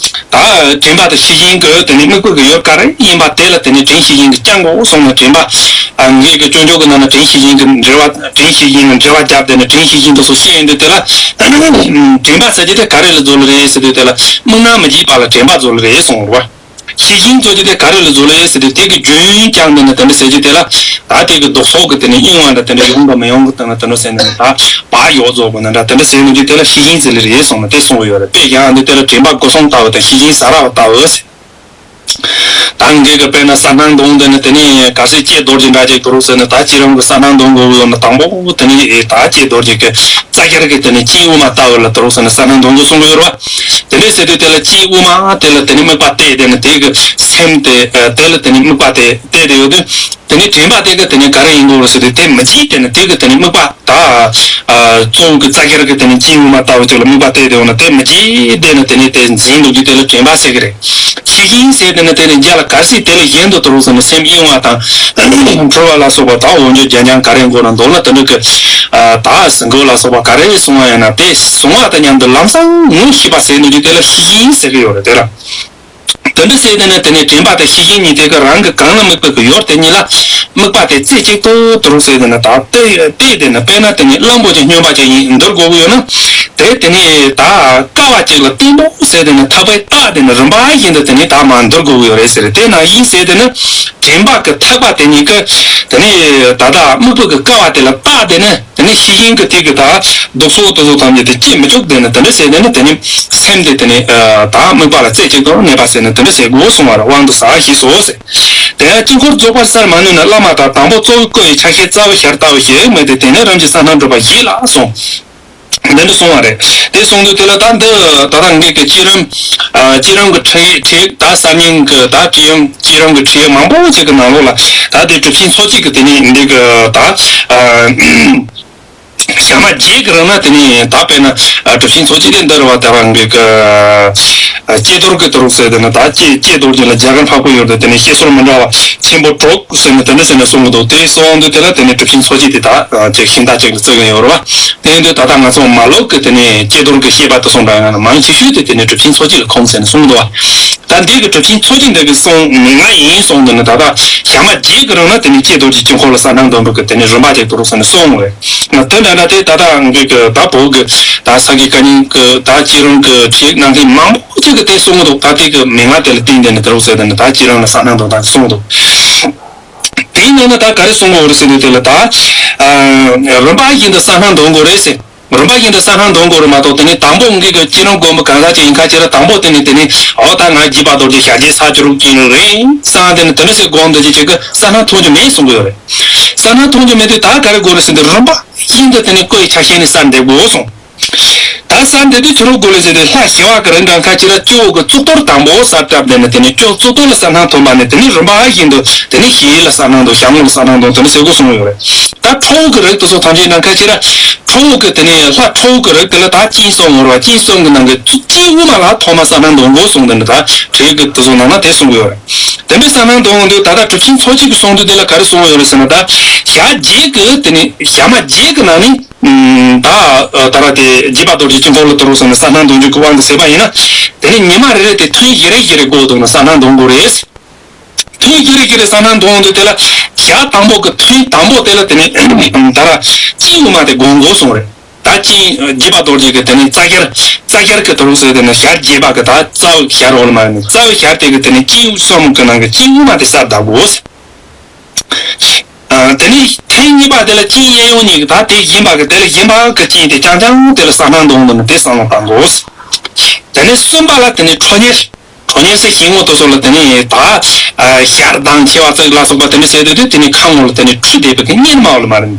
ད་དྲན་པ་དང་ཤེས་བཞིན་གྱི་དེ་ནི་དམིགས་པ་གི་ཡུལ་ག་རེ་ཡིན་པ་དེ་ལ་དེ་ནི་དྲན་ཤེས་བཞིན་གྱིས་བསྐྱང་དགོས་གསུངས་ནས། དྲན་པ་ངེད་ཀྱི་སྤྱོད་འཇུག་གི་ནང་ན་དྲན་ཤེས་བཞིན་གྱིས་འབྲེལ་བ། དྲན་ཤེས་བཞིན་ནས་འབྲེལ་བ་བརྒྱབ་སྟེ་ནི་དྲན་ཤེས་བཞིན་དུ་སོ་བཤད་ཡོང་དུས་དེ་ལ། དྲན་པ་ཟེར་རྒྱུ་དེ་ག་རེ་ལ་འཛུལ་རེད་ཟེར་དུས་དེ་ལ་དམིགས་རྣམ་མི་བརྗེད་པ་ལ་དྲན་པ་འཛུལ་རེད་གསུངས་པ་རེད་བ། ཤེས་བཞིན་ཟེར་རྒྱུ་དེ་ག་རེ་ལ་འཛུལ་རེད་ཟེར་དུས་དེ་གི་རྒྱུན་བསྐྱངས་ནས་ནི་དེ་འདྲ་ཟེར་རྒྱུ་དེ་ལ། ད་དེ་གི་ལྡོག་ཕྱོགས་ཀྱི་དེ་ནི་གཡེང་བ་འདྲ་དེ་འདྲ་ཡོང་དང་མི་ཡོང་གི་སྟེང་ན་དེ་འདྲ་ཟེར་ནས་ད་བག་ཡོད་རྫོགས་པ་ན་འདྲ་དེ་འདྲ་ཟེར་ནས་རྒྱུ་དེ་ལ་ཤེས་བཞིན་ཟེར་ལེ་རེད་གསུངས་ནས་དེ་གསུངས་ཡོད་རེད། དཔེ་ཡང་འདི་དེ་ལ་དྲན་པ་སྒོ་གསུམ་ལྟ་བུ་དང་ཤེས་བཞིན་ཟ་ར་བ་ལྟ་བུ། ད་འགའ་གི་དཔེར་ན་ས་སྣང་གདོང་དེ་ནི་དེ་ནི་གལ་སྲིད་ལྕེ་རྡོ་རྗེ་འདྲ་ཅིག་ཏུ་རུག་ཟེར་ན། ད་ཁྱེད་རང་གི་ས་སྣང་གདོང་གི་ཡོད་ན་དང་པོ་དེ་ནི་ད་ལྕེ་རྡོ་རྗེ་གི་རྩ་རྒྱར་གི་དེ་ནི་སྤྱན་དབུས་མ་ལྟ་བུ་ལ་ཏུ་རུག་ཟེར་ན་ས་སྣང་གདོང་གི་གསུང་གི་ཡོད་རེད་བ། དེ་འདྲ་ཟེར་དུས་དེ་ལ་སྤྱན་དབུས་མ་དེ་ལ་དེ་ནི་དམིགས་པ་གཏད་དེ་ནི་དེ་གི་སེམས་དེ་དེ་ལ་དེ་ནི་དམིགས་པ་དེ་གཏད་དེ་ཡོད་དུས། དེ་ནས་དྲན་པ་དེ་གི་དེ་ནས་ག་རེ་ཡིན་དགོས་རེད་ཟེར་དུས། དེ་མི་བྱེད་དེ་ནས་དེ་གི་དེ་ནས་དམིགས་པ་ད་གཙོ་བོ་གི་རྩ་རྒྱར་གི་དེ་ནས་སྤྱན་དབུས་མ་ལྟ་བུ་ཅིག་ལ་དམིགས་པ་གཏད་དེ་འོང་ན། དེ་མི་བྱེད་དེ་ནས་དེ་ནས་དེ་འཛིན་འདུག་རྒྱུ་དེ་ལ་དྲན་པ་ཟེར་གི་རེད། ཤེས་བཞིན་ཟེར་དེ་ནས་དེ་ནས་རྒྱ་ལ་གལ་སྲིད་དེ་ལས་གཞན་དུ་ཏུ་རུག་ཟེར་ན་སེམས་གཡེང་བ་དང་འཁྲུལ་བ་ལ་སོགས་པ་ད་འོ་འཇོག་རྒྱ་འཇམ་ག་རེ་འགོར་ན་མདོར་ན་དེ་འདྲ་གི་ད་ཟིན་དགོས་ལ་སོགས་པ་ག་རེ་གསུང་བ་ཡིན་ན། དེ་གསུང་བ་དང་མཉམ་དུ་ལམ་སང་ངོ་ཤེས་པ་ཟེར་འདུག་རྒྱུ་དེ་ལ་ཤེས་བཞིན་ཟེར་གི་ཡོད་རེད། དེ་ལ། དེ་འདྲ་ཟེར་དེ་ནི་དེ་ནི་དྲན་པ་དང་ཤེས་བཞིན་གཉིས་དེ་ག་རང་གི་གང་ལ་དམིགས་པའི་གི་ཡོད་དེ་གཉིས་ལ་དམིགས་པ་དེ་རྩེ་གཅིག་ཏུ་ཏུ་རུག་ཟེར་དེ་ནི་ད་གཏད་དེ་ནི་དཔེར་ན་དེ་ནི་གླང་པོ་ཆེ་སྨྱོན་པ་ཅིག་ཡིན་འདུལ་དགོས་ཀྱི་ཡོད་ན། དེ་དེ་ནི་ད་ཀ་བ་གཅིག་ལ་བརྟན་པོ་ཟེར་དེ་ནི་ཐག་པས་བཏགས་དེ་ནི་རིམ་པ་བཞིན་དུ་དེ་ནི་ད་མར་འདུལ་དགོས་ཀྱི་ཡོད་རེད་ཟེར། དེ་ནང་བཞིན་ཟེར་དེ་ནི་དྲན་པ་གི་ཐག་པ་དེ་གཉིས་ཀ་དེ་ནི་ད་ལྟ་དམིགས་པའི་གི་ཀ་བ་དེ་ལ་བཏགས་དེ་ནི། དེ་ནས་ཤེས་བཞིན་གྱི་དེ་གི་ད་སྡུག་སོགས་དེ་ཚོ་ཐམས་ཅད་དེ་སྐྱེ་མི་བཅུག་དེ་ནི་དེ་འདྲ་ཟེར་དེ་ནི་དེ་ནི་སེམས་དེ་དེ་ནི་ད་དམིགས་པ་ལ་རྩེ་གཅིག་ཏུ་གནས་པ་ཟེར་ནས་དེ་འདྲ་ཟེར་དགོས་གསུང་བ་རེད། དབང་དུ་ཟ་ཞེས་སོ་ཟེར། དེ་ཡང་དཀྱིལ་འཁོར་རྫོགས་པར་གསལ་མ་ནུས་ན། བླ་མ་དག་དང་པོ་གཙོ་བོའི་བཀོད་པའི་ཆ་ཤས་རྩ་བའི་ཞལ་ལྟ་བུ་ཞིག་མེད་དེ། དེ་ནས་རིམ་གྱིས་གསལ་སྣང་གྲུབ་པ་བཞི་ལ་གསུངས། འདི་འདྲ་གསུང་བ་རེད། དེ་གསུང་དུས་དེ་ལ་ད་འདི་ད་ལྟ་ངེད་ཀྱི་བསྐྱེད་རིམ། ཨ། བསྐྱེད་རིམ་གྱི་ཁྲིད་ཡིག་ཁྲིད་ད་གསར་རྙིང་གི་ད་བསྐྱེད་རིམ་བསྐྱེད་རིམ་གྱི་ཁྲིད་ཡིག་མང་པོ་ཅིག་གི་ནང་ལོགས་ལ་ད་དེ་གྲུབ་ཆེན་ཚོགས་གཅིག་གི་དེ་ནས་འདི་གི་ད། ཨ། ཞག་མ་བརྒྱད་ཀྱི་རིང་ལ་དེ་ནས་ད་དཔེར་ན་གྲུབ་ཆེན་ཚོགས་གཅིག་དེ་འདི་རུ་བ་ད་བ་འདི་གི་ཀྱེ་རྡོར་གྱི་ཏུ་རུག་ཟེར་དེ་ནི་ད་ཀྱེ་ཀྱེ་རྡོར་གྱི་ལ་རྒྱ་གར་འཕགས་པའི་ཡུལ་དུ་དེ་ནས་བཤད་སྲོལ་མི་འདྲ་བ་ཆེན་པོ་དྲུག་ཟེར་ནས་དེ་འདྲ་ཟེར་ནས་གསུང་གི་འདུག་དེ་གསུང་དུས་དེ་ལ་དེ་ནས་གྲུབ་ཆེན་ཚོགས་གཅིག་དེ་ད་ཅིག་ཤིང་རྟ་ཅིག་ལ་བརྩི་གི་ཡོད་རེད་བ། དེ་ཡིན་དུས་ད་ལྟ་ང་ཚོ་མ་ལོག་གི་དེ་ནས་ཀྱེ་རྡོར་གྱི་བཤད་པ་དེ་སོང་འདྲ་ཡང་ན་མང་ཆེ་ཤོས་དེ་དེ་ནས་གྲུབ་ཆེན་ཚོགས་གཅིག་ལ་ཁོངས་ཟེར་ནས་གསུངས་འདུག་བ། ད་འདི་གི་གྲུབ་ཆེན་ཚོགས་གཅིག་འདི་གི་གསུང་མི་ང་ཡིན་གསུངས་འདི་ནི་ད་ལྟ་ཞག་མ་བརྒྱད་ཀྱི་རིང་ལ་དེ་ནི་ཀྱེ་རྡོར་གྱི་དཀྱིལ་འཁོར་ལ་གསལ་སྣང་སྟོན་པའི་གི་དེ་ནི་རིམ་པ་ཅིག་ཏུ་རུག་ཟེར་ནས་གསུངས་རེད། ང་དོན་དག་ན་དེ་ད་ལྟ་འདི་གི་ད་བོད་གི་ད་ས་དགེ་བཀའ་རྙིང་གི་ད་བསྐྱེད་རིམ་གི་ཁྲིད་གནང་མཁན་མང་པོ་ཅིག་གི་དེ་གསུང་གི་འདུག་ད་དེ་གི་མི་ང་དེ་ལ་བརྟེན་དེ་ནི་ཏུ་རུག་ཟེར་དེ་ནི་ད་ཁྱེད་རང་ལ་གསལ་སྣང་སྟོན་དང་གསུངས་འདུག་དེའི་ནང་ན་ད་ག་རེ་གསུང་གི་ཡོད་རེད་ཟེར་དུས་དེ་ལ་ད། ཨ། རིམ་པ་བཞིན་དུ་གསལ་སྣང་སྟོན་དགོས་རེད་ཟེར། རིམ་པ་བཞིན་དུ་གསལ་སྣང་སྟོན་དགོས་རེད་མ་གཏོགས་དེ་ནས་དང་པོ་ངེད་ཀྱི་བསྐྱེད་རིམ་སྒོམ་པ་གང་ཟག་ཅིག་ཡིན་ཁ་ཅིག་ལ་དང་པོ་དེ་ནས་དེ་ནས་འོ་ད་ང་འཇིགས་པ་རྡོ་རྗེ་ཞལ་གྱེས་ས་ཅི་རུག་ཅིག་རེད་བསམ་དེ་ནས་དེ་འདྲ་ཟེར་སྒོམ་དུ་ཅིག་ཅིག་གི་གསལ་སྣང་ཐོན་རྒྱུ་མེད་གསུང་གི་ཡོད་རེད། གསལ་སྣང་ཐོན་རྒྱུ་མེད་དུས་ད་ག་རེ་དགོས་རེད་ཟེར་དུས་རིམ་པ་བཞིན་དུ་དེ་ནས་བཀོད་ཡིག་ཆ་ཤས་ནས་གསལ་འདེབས་དགོས་གསུངས། ད་གསལ་འདེབས་དུས་ཅི་རུག་དགོས་རེད་ཟེར་དུས་ལྷ་ཞི་བ་གི་རིགས་འདྲ་ཁ་ཅིག་ལ་སྤྱི་བོ་གི་གཙུག་ཏོར་དང་པོ་གསལ་བཏབ་དེ་ནས་དེ་ནས་སྤྱི་བོ་གཙུག་ཏོར་ལ་གསལ་སྣང་ཐོན་པ་ནས་དེ་ནས་རིམ་པ་བཞིན་དུ་དེ་ནས་ཞི་ཡི་ལ་གསལ་སྣང་དང་ཞལ་ངོ་ལ་གསལ་སྣང་དང་དེ་འདྲ་ཟེར་དགོས་གསུངས་ཡོད་རེད། ད་ཁྲོ་བོ་གི་རིགས་དེ་ཚོ་ཐམས་ཅད་ནང་ཁ་ཅིག་ལ་ཁྲོ་བོ་གི་དེ་ནས་ལྷ་ཁྲོ་བོ་གི་རིགས་དེ་ལ་ད་སྤྱན་གསུམ་ངོ་ར་བ་སྤྱན་གསུམ་གི་ནང་གི་གཙུག་སྤྱན་དབུས་མ་ལ་ཐོག་མ་གསལ་སྣང་སྟོན་དགོས་གསུངས་དེ་འདྲ་ད་ཁྲིད་ཡིག་གི་དེ་ཚོ་ནང་ན་དེ་གསུང་གི་ཡོད་རེད། དེ་འདྲ་གསལ་སྣང་སྟོན་འོང་དུས་ད་ལྟ་གྲུབ་ཆེན་ཚོགས་གཅིག་གི་གསུང་དུས་དེ་ལ་ག་རེ་གསུང་གི་ཡོད་རེད་ཟེར་ན། ད་ཞག་བརྒྱད་ཀྱི་དེ་ནས་ཞག་མ་བརྒྱད་ཀྱི་ནང་ནས་ད་ད་ར་དེ་འཇིགས་པ་རྡོ་རྗེ་དཀྱིལ་འཁོར་ལ་ཏུ་རུག་ཟེར་ནས་གསལ་སྣང་སྟོན་རྒྱུ་གི་དབང་དུ་བྱས་པ་ཡིན་ན། དེ་ནས་ཉི་མ་རེ་རེ་དེ་ཐུན་བཞི་རེ་བཞི་རེ་འགོར་འདུག་ན་གསལ་སྣང་སྟོན་དགོས་རེད། ཐུན་བཞི་རེ་བཞི་རེ་གསལ་སྣང་སྟོན་འོང་དུས་དེ་ལ་ཞག་དང་པོ་གི་ཐུན་དང་པོ་དེ་ལ་དེ་ནས་ད་ར་སྤྱན་དབུས་མ་དེ་སྒོམ་དགོས་གསུངས་རེད། ད་སྤྱན་འཇིགས་པ་རྡོ་རྗེ་གི་དེ་ནས་རྩ་རྒྱར་རྩ་རྒྱར་གི་ཏུ་རུག་ཟེར་དེ་ནས་ཞལ་བརྒྱད་པ་གི་ད་རྩ་བའི་ཞལ་འོག་ལ་མ་ཡིན་ནས་རྩ་བའི་ཞལ་དེ་གི་དེ་ནས་སྤྱན་དབུས་གསུམ་གི་ནང་གི་སྤྱན་དབུས་མ་དེ་གསལ་བཏབ་དགོས། ཨ། དེ་ནས་ཐེངས་གཉིས་པ་དེ་ལ་སྤྱན་གཡས་གཡོན་གཉིས་ཀྱི་ད་དེ་བཞིན་པ་གི་དེ་ལ་བཞིན་པ་གི་སྤྱན་དེ་རྐྱང་རྐྱང་དེ་ལ་གསལ་སྣང་སྟོན་དུ་ནི་དེ་བསམ་བློ་བཏང་དགོས། དེ་ནས་གསུམ་པ་ལ་དེ་ནས་ཁྲོ་གཉེར། ཁྲོ་གཉེར་ཟེར་ཞིང་ངོ་དུ་སོགས་ལ་དེ་ནས་ད་ཨ་ཞལ་མདངས་མཁས་པ་ཙིག་ལ་སོགས་པ་དེ་ནས་ཟེར་དུས་དེ་ནས་ཁ་ངོ་ལ་དེ་ནས་ཁྲུས་བསྡད་པའི་གི་གཉེར་མ་བོ་ལ་མ་རེད་ད།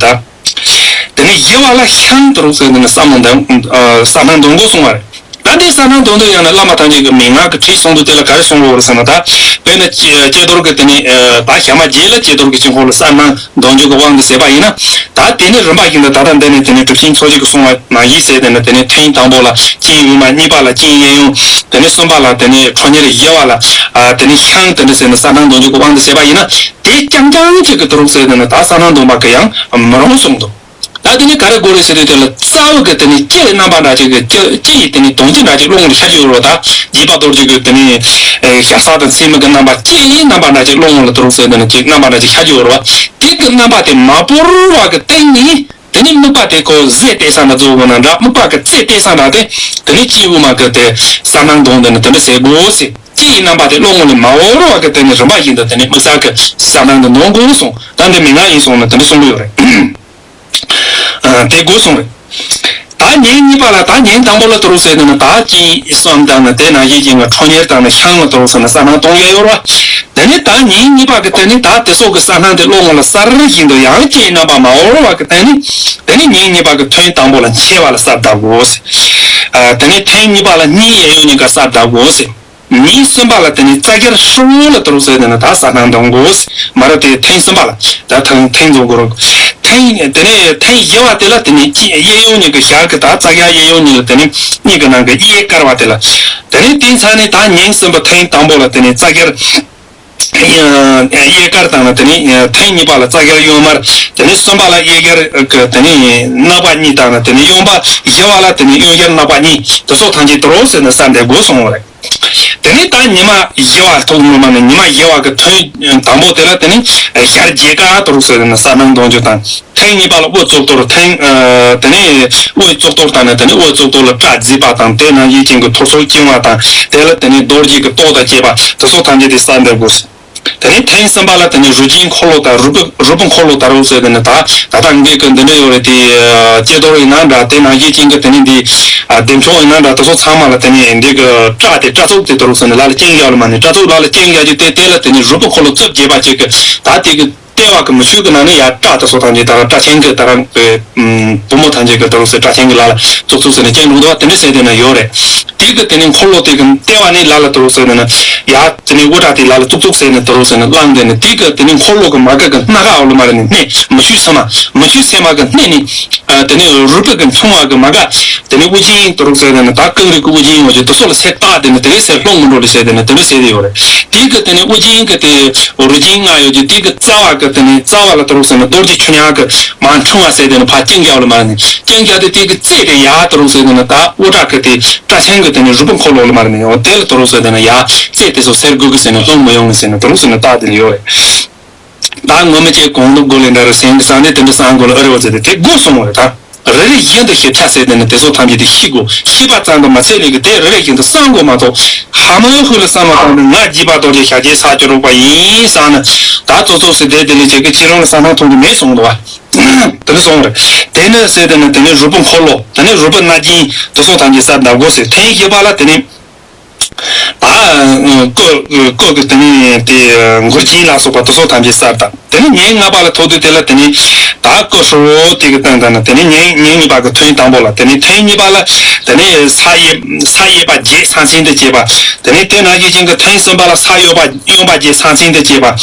དེ་ནས་བཞི་བ་ལ་ཤངས་ཏུ་རུག་ཟེར་དེ་ནས་བསམ་བློ་འདོན་ཨ་གསལ་སྣང་འདོན་དགོས་གསུང་བ་རེད། ད་འདི་གསལ་སྣང་དོན་དུ་ཡང་ན་བླ་མ་ཐམས་ཅད་ཀྱི་མན་ངག་གི་ཁྲིད་གསུང་དུས་དེ་ལ་ག་རེ་གསུང་དགོས་རེད་ཟེར་ན། ད་དཔེར་ན་ཀྱེ་ཀྱེ་རྡོར་གྱི་དེ་ནས་ད་ཞག་མ་བརྒྱད་ལ་ཀྱེ་རྡོར་གྱི་དཀྱིལ་འཁོར་ལ་གསལ་སྣང་འདོན་རྒྱུ་གི་དབང་དུ་བྱས་པ་ཡིན་ན། ད་དེ་ནས་རིམ་པ་བཞིན་དུ་ད་ལྟ་འདི་ནས་དེ་ནས་གྲུབ་ཆེན་ཚོགས་གཅིག་གི་གསུང་བ་ནང་བཞིན་བྱས་དེ་ནས་དེ་ནས་ཐེངས་དང་པོ་ལ་སྤྱན་དབུས་མ། གཉིས་པ་ལ་སྤྱན་གཡས་གཡོན། དེ་ནས་གསུམ་པ་ལ་དེ་ནས་ཁྲོ་གཉེར། བཞི་བ་ལ་ཨ་དེ་ནས་ཤངས་དེ་འདྲ་ཟེར་ནས་གསལ་སྣང་འདོན་རྒྱུ་གི་དབང་དུ་བྱས་པ་ཡིན་ན། དེ་རྐྱང་རྐྱང་གཅིག་གི་ཏུ་རུག་ཟེར་དེ་ནས་ད་གསལ་སྣང་འདོན་པ་གི་ཡང་མི་རུང་གསུངས་འདུག་ད་དེ་ནི་ག་རེ་དགོས་རེད་ཟེར་དུས་དེ་ལ་རྩ་བ་གི་དེ་ནི་ལྕེ་རྣམ་པ་འདྲ་ཅིག་གི་ལྕེ་ལྕེ་ཡི་དེ་ནི་དོན་སྤྱི་འདྲ་ཅིག་ཀློང་ལ་ཤར་གྱི་ཡོད་རེད་བ། ད་འཇིགས་པ་རྡོ་རྗེ་གི་དེ་ནི་ཞ་ས་དང་ཚེར་མའི་གི་རྣམ་པ་ལྕེ་ཡི་རྣམ་པ་འདྲ་ཅིག་ཀློང་ལ་ཏུ་རུག་ཟེར་དེ་ནི་ཅིག་རྣམ་པ་འདྲ་ཅིག་ཤར་གྱི་ཡོད་རེད་བ། དེ་གི་རྣམ་པ་དེ་མ་བོར་བ་གི་སྟེང་ནས་དེ་ནི་དམིགས་པ་དེ་ཁོ་ཟས་གཏད་ས་འདྲ་བཟོ་དགོས་ན་འདྲ། དམིགས་པ་གི་ཚེ་གཏད་ས་འདྲ་དེ་དེ་ནི་ལྕེ་དབུས་མ་གི་དེ་གསལ་སྣང་འདོན་དེ་ནི་དེ་འདྲ་ཟེར་དགོས་ཟེར། ལྕེ་ཡི་རྣམ་པ་དེ་ཀློང་ངོ་ལས་མ་བོར་བ་གི་དེ་ནི་རིམ་པ་བཞིན་དུ་དེ་ནི་དམིགས་བསལ་གི་གསལ་སྣང་དེ་འདོན་དགོས་གསུངས། ད་འདི་མན་ངག་ཡིན་གསུངས་ན་དེ་འདྲ་གསུང་གི་ཡོད་རེད། དེ་དགོས་གསུངས་རེད། ད་ཉིན་གཉིས་པ་ལ་ད་ཉིན་དང་པོ་ལ་ཏུ་རུག་ཟེར་དེ་ནི་ད་ལྕེ་གསུམ་དང་ནི་དེ་ནང་བཞིན་གྱི་ང་ཁྲོ་གཉེར་དང་ནི་ཤངས་ལ་ཏུ་རུག་ཟེར་ནི་གསལ་སྣང་གཏོང་ཡ་ཡོད་རེད་བ། དེ་ནས་ད་ཉིན་གཉིས་པ་གི་དེ་ནས་ད་དེ་ཚོ་གི་གསལ་སྣང་དེ་བློ་ངོ་ལ་གསལ་བཞིན་དུ་ཡང་ལྕེའི་རྣམ་པ་མ་བོར་བ་གི་དེ་ནས། དེ་ནས་ཉིན་གཉིས་པ་གི་ཐུན་དང་པོ་ལ་མཆེ་བ་ལ་གསལ་བརྡབ་དགོས། ཨ། དེ་ནས་ཐུན་གཉིས་པ་ལ་སྙིང་གཡས་གཡོན་གཉིས་ཀ་གསལ་བརྡབ་དགོས། ཉིན་གསུམ་པ་ལ་དེ་ནས་རྩ་རྒྱར་ཧྲིལ་བོ་ལ་དུ་རུ་ཟེར་དེ་ནས་ད་གསལ་སྣང་འདོན་དགོས། མ་ར་དེ་ཐུན་གསུམ་པ་ལ་ད་ཐུན་ཐུན་འཛོམས་དགོས་རུང་། ཐུན་དེ་ནས་ཐུན་བཞི་པ་དེ་ལ་དེ་ནས་གཡས་གཡོན་གཉིས་ཀྱི་ཞལ་གྱི་ད་རྩ་རྒྱ་གཡས་གཡོན་གཉིས་ལ་དེ་ནས་གཉིས་ཀྱི་ནང་གི་གཡས་དཀར་བ་དེ་ལ། དེ་ནས་དེའི་མཚམས་ནས་ད་ཉིན་གསུམ་པ་ཐུན་དང་པོ་ལ་དེ་ནས་རྩ་རྒྱར། གཡས་དཀར་བཏང་ན་དེ་ནས་ཐུན་གཉིས་པ་ལ་རྩ་རྒྱར་གཡོན་དམར། དེ་ནས་གསུམ་པ་ལ་གཡས་རྒྱར་གི་དེ་ནས་རྣག་པ་གཉིས་བཏང་ན་དེ་ནས་གཡོན་པ། བཞི་པ་ལ་དེ་ནས་གཡོན་རྒྱར་རྣག་པ་གཉིས། དེ་ཚོ་ཐམས་ཅད་དུ་རུ་ཟེར་ནས་གསལ་འདེབས་དགོས་གསུངས་པ་རེད། དེ་ནས་ད་ཉི་མ་བཞི་པ་ཐོག་ངོ་མ་ནས་ཉི་མ་བཞི་པ་གི་ཐུན་དང་པོ་དེ་ལ་དེ་ནས་ཞལ་བརྒྱད་ཀ་དུ་རུ་ཟེར་ནས་གསལ་སྣང་འདོན་རྒྱུ་དང་། ཐུན་གཉིས་པ་ལ་དབུ་གཙུག་ཏོར་ཐུན། ཨ། དེ་ནས་དབུ་གཙུག་ཏོར་དང་ནི་དེ་ནས་དབུ་གཙུག་ཏོར་ལ་སྐྲ་མཛེས་པ་དང་དེ་ནང་བཞིན་ཅན་གྱི་ཐོར་ཚུགས་བཅིང་བ་དང་དེ་ལ་དེ་ནས་རྡོ་རྗེ་གི་ཏོག་དང་བཅས་པ་དེ་ཚོ་ཐམས་ཅད་དེ་གསལ་འདེབས་དགོས། དེ་ནས་ཐུན་གསུམ་པ་ལ་དེ་ནས་རུས་ཆེན་འཁོར་ལོ་དང་རུས་པ་རུས་པ་འཁོར་ལོ་དར་བ་ཟེར་དེ་ནི་ད་ད་ལྟ་འགས་ཀྱི་འདི་འདྲ་ཡོད་རེད་དེ། ལྕེ་རྡོར་ཡིན་ན་འདྲ་དེ་ནང་བཞིན་ཅན་གྱི་དེ་ནས་འདི་བདེ་མཆོག་ཡིན་ན་འདྲ་དེ་ཚོ་ཚང་མ་ལ་དེ་ནས་འདི་གི་སྐྲ་དེ་སྐྲ་ཚོགས་དེ་དར་བ་ཟེར་ནི་ལ་ལ་སྐྱེངས་རྒྱག་ལ་མ་ནི་སྐྲ་ཚོགས་ལ་ལ་སྐྱེངས་རྒྱག་རྒྱུ་དེ་དེ་ལ་དེ་ནས་རུས་པ་འཁོར་ལོ་རྩིབས་བརྒྱད་པ་ཅིག་གི་ད་དེ་གི་ལྟེ་བ་གི་མི་ཆོས་ཀྱི་ནང་ནས་ཡར་སྐྲ་དེ་ཚོ་ཐམས་ཅད་ད་ར་སྐྲ་ཆེན་གྱི་ད་ར་བུ་མོ་ཐམས་ཅད་ཀྱི་ད་རུ་ཟེར་སྐྲ་ཆེན་གྱི་ལ་ལ་ཙུག་ཙུག་ཟེར་ནས་སྐྱེ་འགྲོ་འདུག་བ་དེ་འདྲ་ཟེར་དེ་ན་ཡོད་རེད། དེ་གི་དེ་ནས་འཁོར་ལོ་དེ་གི་ལྟེ་བ་ནས་ལ་ལ་ད་རུ་ཟེར་དེ་ན་ཡར་དེ་ནས་དབུ་སྐྲ་དེ་ལ་ལ་ཙུག་ཙུག་ཟེར་ནས་ད་རུ་ཟེར་ནས་བླངས་དེ་ནས་དེ་གི་དེ་ནས་འཁོར་ལོ་གི་མ་ག་གི་སྣ་ཁ་འོག་ལ་མ་རེད་ནས་སྣེ་མི་ཆོས་ཚང་མ་མི་ཆོས་ཚང་མ་གི་སྣེ་ནས་དེ་ནས་རུས་པ་གི་འཕྲེང་བ་གི་མ་ག་དེ་ནས་དབུ་ཅན་ད་རུ་ཟེར་དེ་ན་ད་ཀེང་རུས་ཀྱི་དབུ་ཅན་ཡོད་ཀྱི་དེ་ཚོ་ལ་ཚེ་ལྟ་དེ་ནས་དེ་རིང་ཚེ་ལྷུང་མི་འགྲོ་ལ་ཟེར་དེ་ནས་དེ་འདྲ་ཟེར་དེ་ཡོད་རེད། དེ་གི་དེ་ནས་དབུ་ཅན་གི་དེ། རུས་ཆེན་ལྔ་ཡོད་ཀྱི་དེ་གི་རྩ་བ་གི་དེ་ནས་རྩ་བ་ལ་ད་རུ་ཟེར་ན་རྡོ་རྗེ་ཆོས་ཉག་གི་མ་འཕྲེང་བ་ཟེར་དེ་ནས་ཕར་བཅིངས་རྒྱབ་ལ་མར་ནས་བཅིངས་རྒྱབ་དེ་དེ་གི་རྩེ་དེ་ཡར་ད་རུ་ཟེར་དེ་ནས་ད་དབུ་སྐྲ་གི་དེ་སྐྲ་ཆེན་གི་དེ་ནས་རུས་པ་འཁོར་ལོ་ལ་མར་ནས་ཡོང་དེ་ལ་ད་རུ་ཟེར་དེ་ནས་ཡར་རྩེ་དེ་ཚོ་སེར་དགུ་གི་ཟེར་ནས་ལྷུང་མི་ཡོང་ནས་ཟེར་ནས་ད་རུ་ཟེར་ནས་ད་དེ་ལ་ཡོད་རེད། ད་ངོ་མ་ཅིག་གོང་དུ་མགོ་ལས་འདྲ་རུ་སེང་གི་སང་ནས་དེ་འདྲ་སང་མགོ་ལ་ཨ་རེ་བ་ཟེར་དེ་དེ་དགོས་སོང་བ་རེད་ད། རེ་རེ་བཞིན་དུ་ཞིབ་ཆ་ཟེར་དེ་ནི་དེ་ཚོ་ཐམས་ཅད་དེ་ཤེས་དགོས། ཤེས་པ་ཙམ་དུ་མ་ཚད་ལས་ཀྱི་དེ་རེ་རེ་བཞིན་དུ་བསམ་དགོས་མ་གཏོགས། ཧ་མ་ཡོད་ཧུ་ལ་བསམ་བློ་བཏང་ནས་ང་བགྱིས་པ་རྡོ་རྗེ་ཞགས་ཀྱི་ས་ཅི་རུག་པ་ཡིན་བསམ་ནས་ད་ཙོག་ཙོག་ཟེར་བསྡད་དེ་ལས་བྱེད་ཀྱི་ཕྱི་རོལ་ལ་བསམ་བློ་ཐོན་གྱི་མེད་གསུངས་འདུག་བ། དེ་འདྲ་གསུངས་རེད། དེ་ནས་ཟེར་དེ་ནི་དེ་ནི་རུས་པ་འཁོར་ལོ་དེ་ནི་རུས་པ་སྣ་རྒྱན་དེ་ཚོ་ཐམས་ཅད་གསལ་བརྡབ་དགོས་ཟེར། ཐེངས་བཞི་པ་ལ་དེ་ནི། ད་སྐུ་སྐུ་གི་དེ་ནས་དེ་མགུལ་ཆིངས་ལ་སོགས་པ་དེ་ཚོ་ཐམས་ཅད་གསལ་བཏབ། དེ་ནས་ཉིན་ལྔ་པ་ལ་ཐུག་དུས་དེ་ལ་དེ་ནས་ད་སྐུ་ཧྲིལ་བོ་དེ་གི་སྟེང་དང་ནི་དེ་ནས་ཉིན་ཉིན་གཉིས་པ་གི་ཐུན་དང་པོ་ལ་དེ་ནས་ཐུན་གཉིས་པ་ལ་དེ་ནས་ས་གཡས་ས་གཡས་པ་བརྒྱད་ས་མཚན་དུ་བཅད་པ། དེ་ནས་དེ་ནང་བཞིན་ཅན་གྱི་ཐུན་གསུམ་པ་ལ་ས་གཡོན་པ་གཡོན་པ་བརྒྱད་ས་མཚན་དུ་བཅད་པ།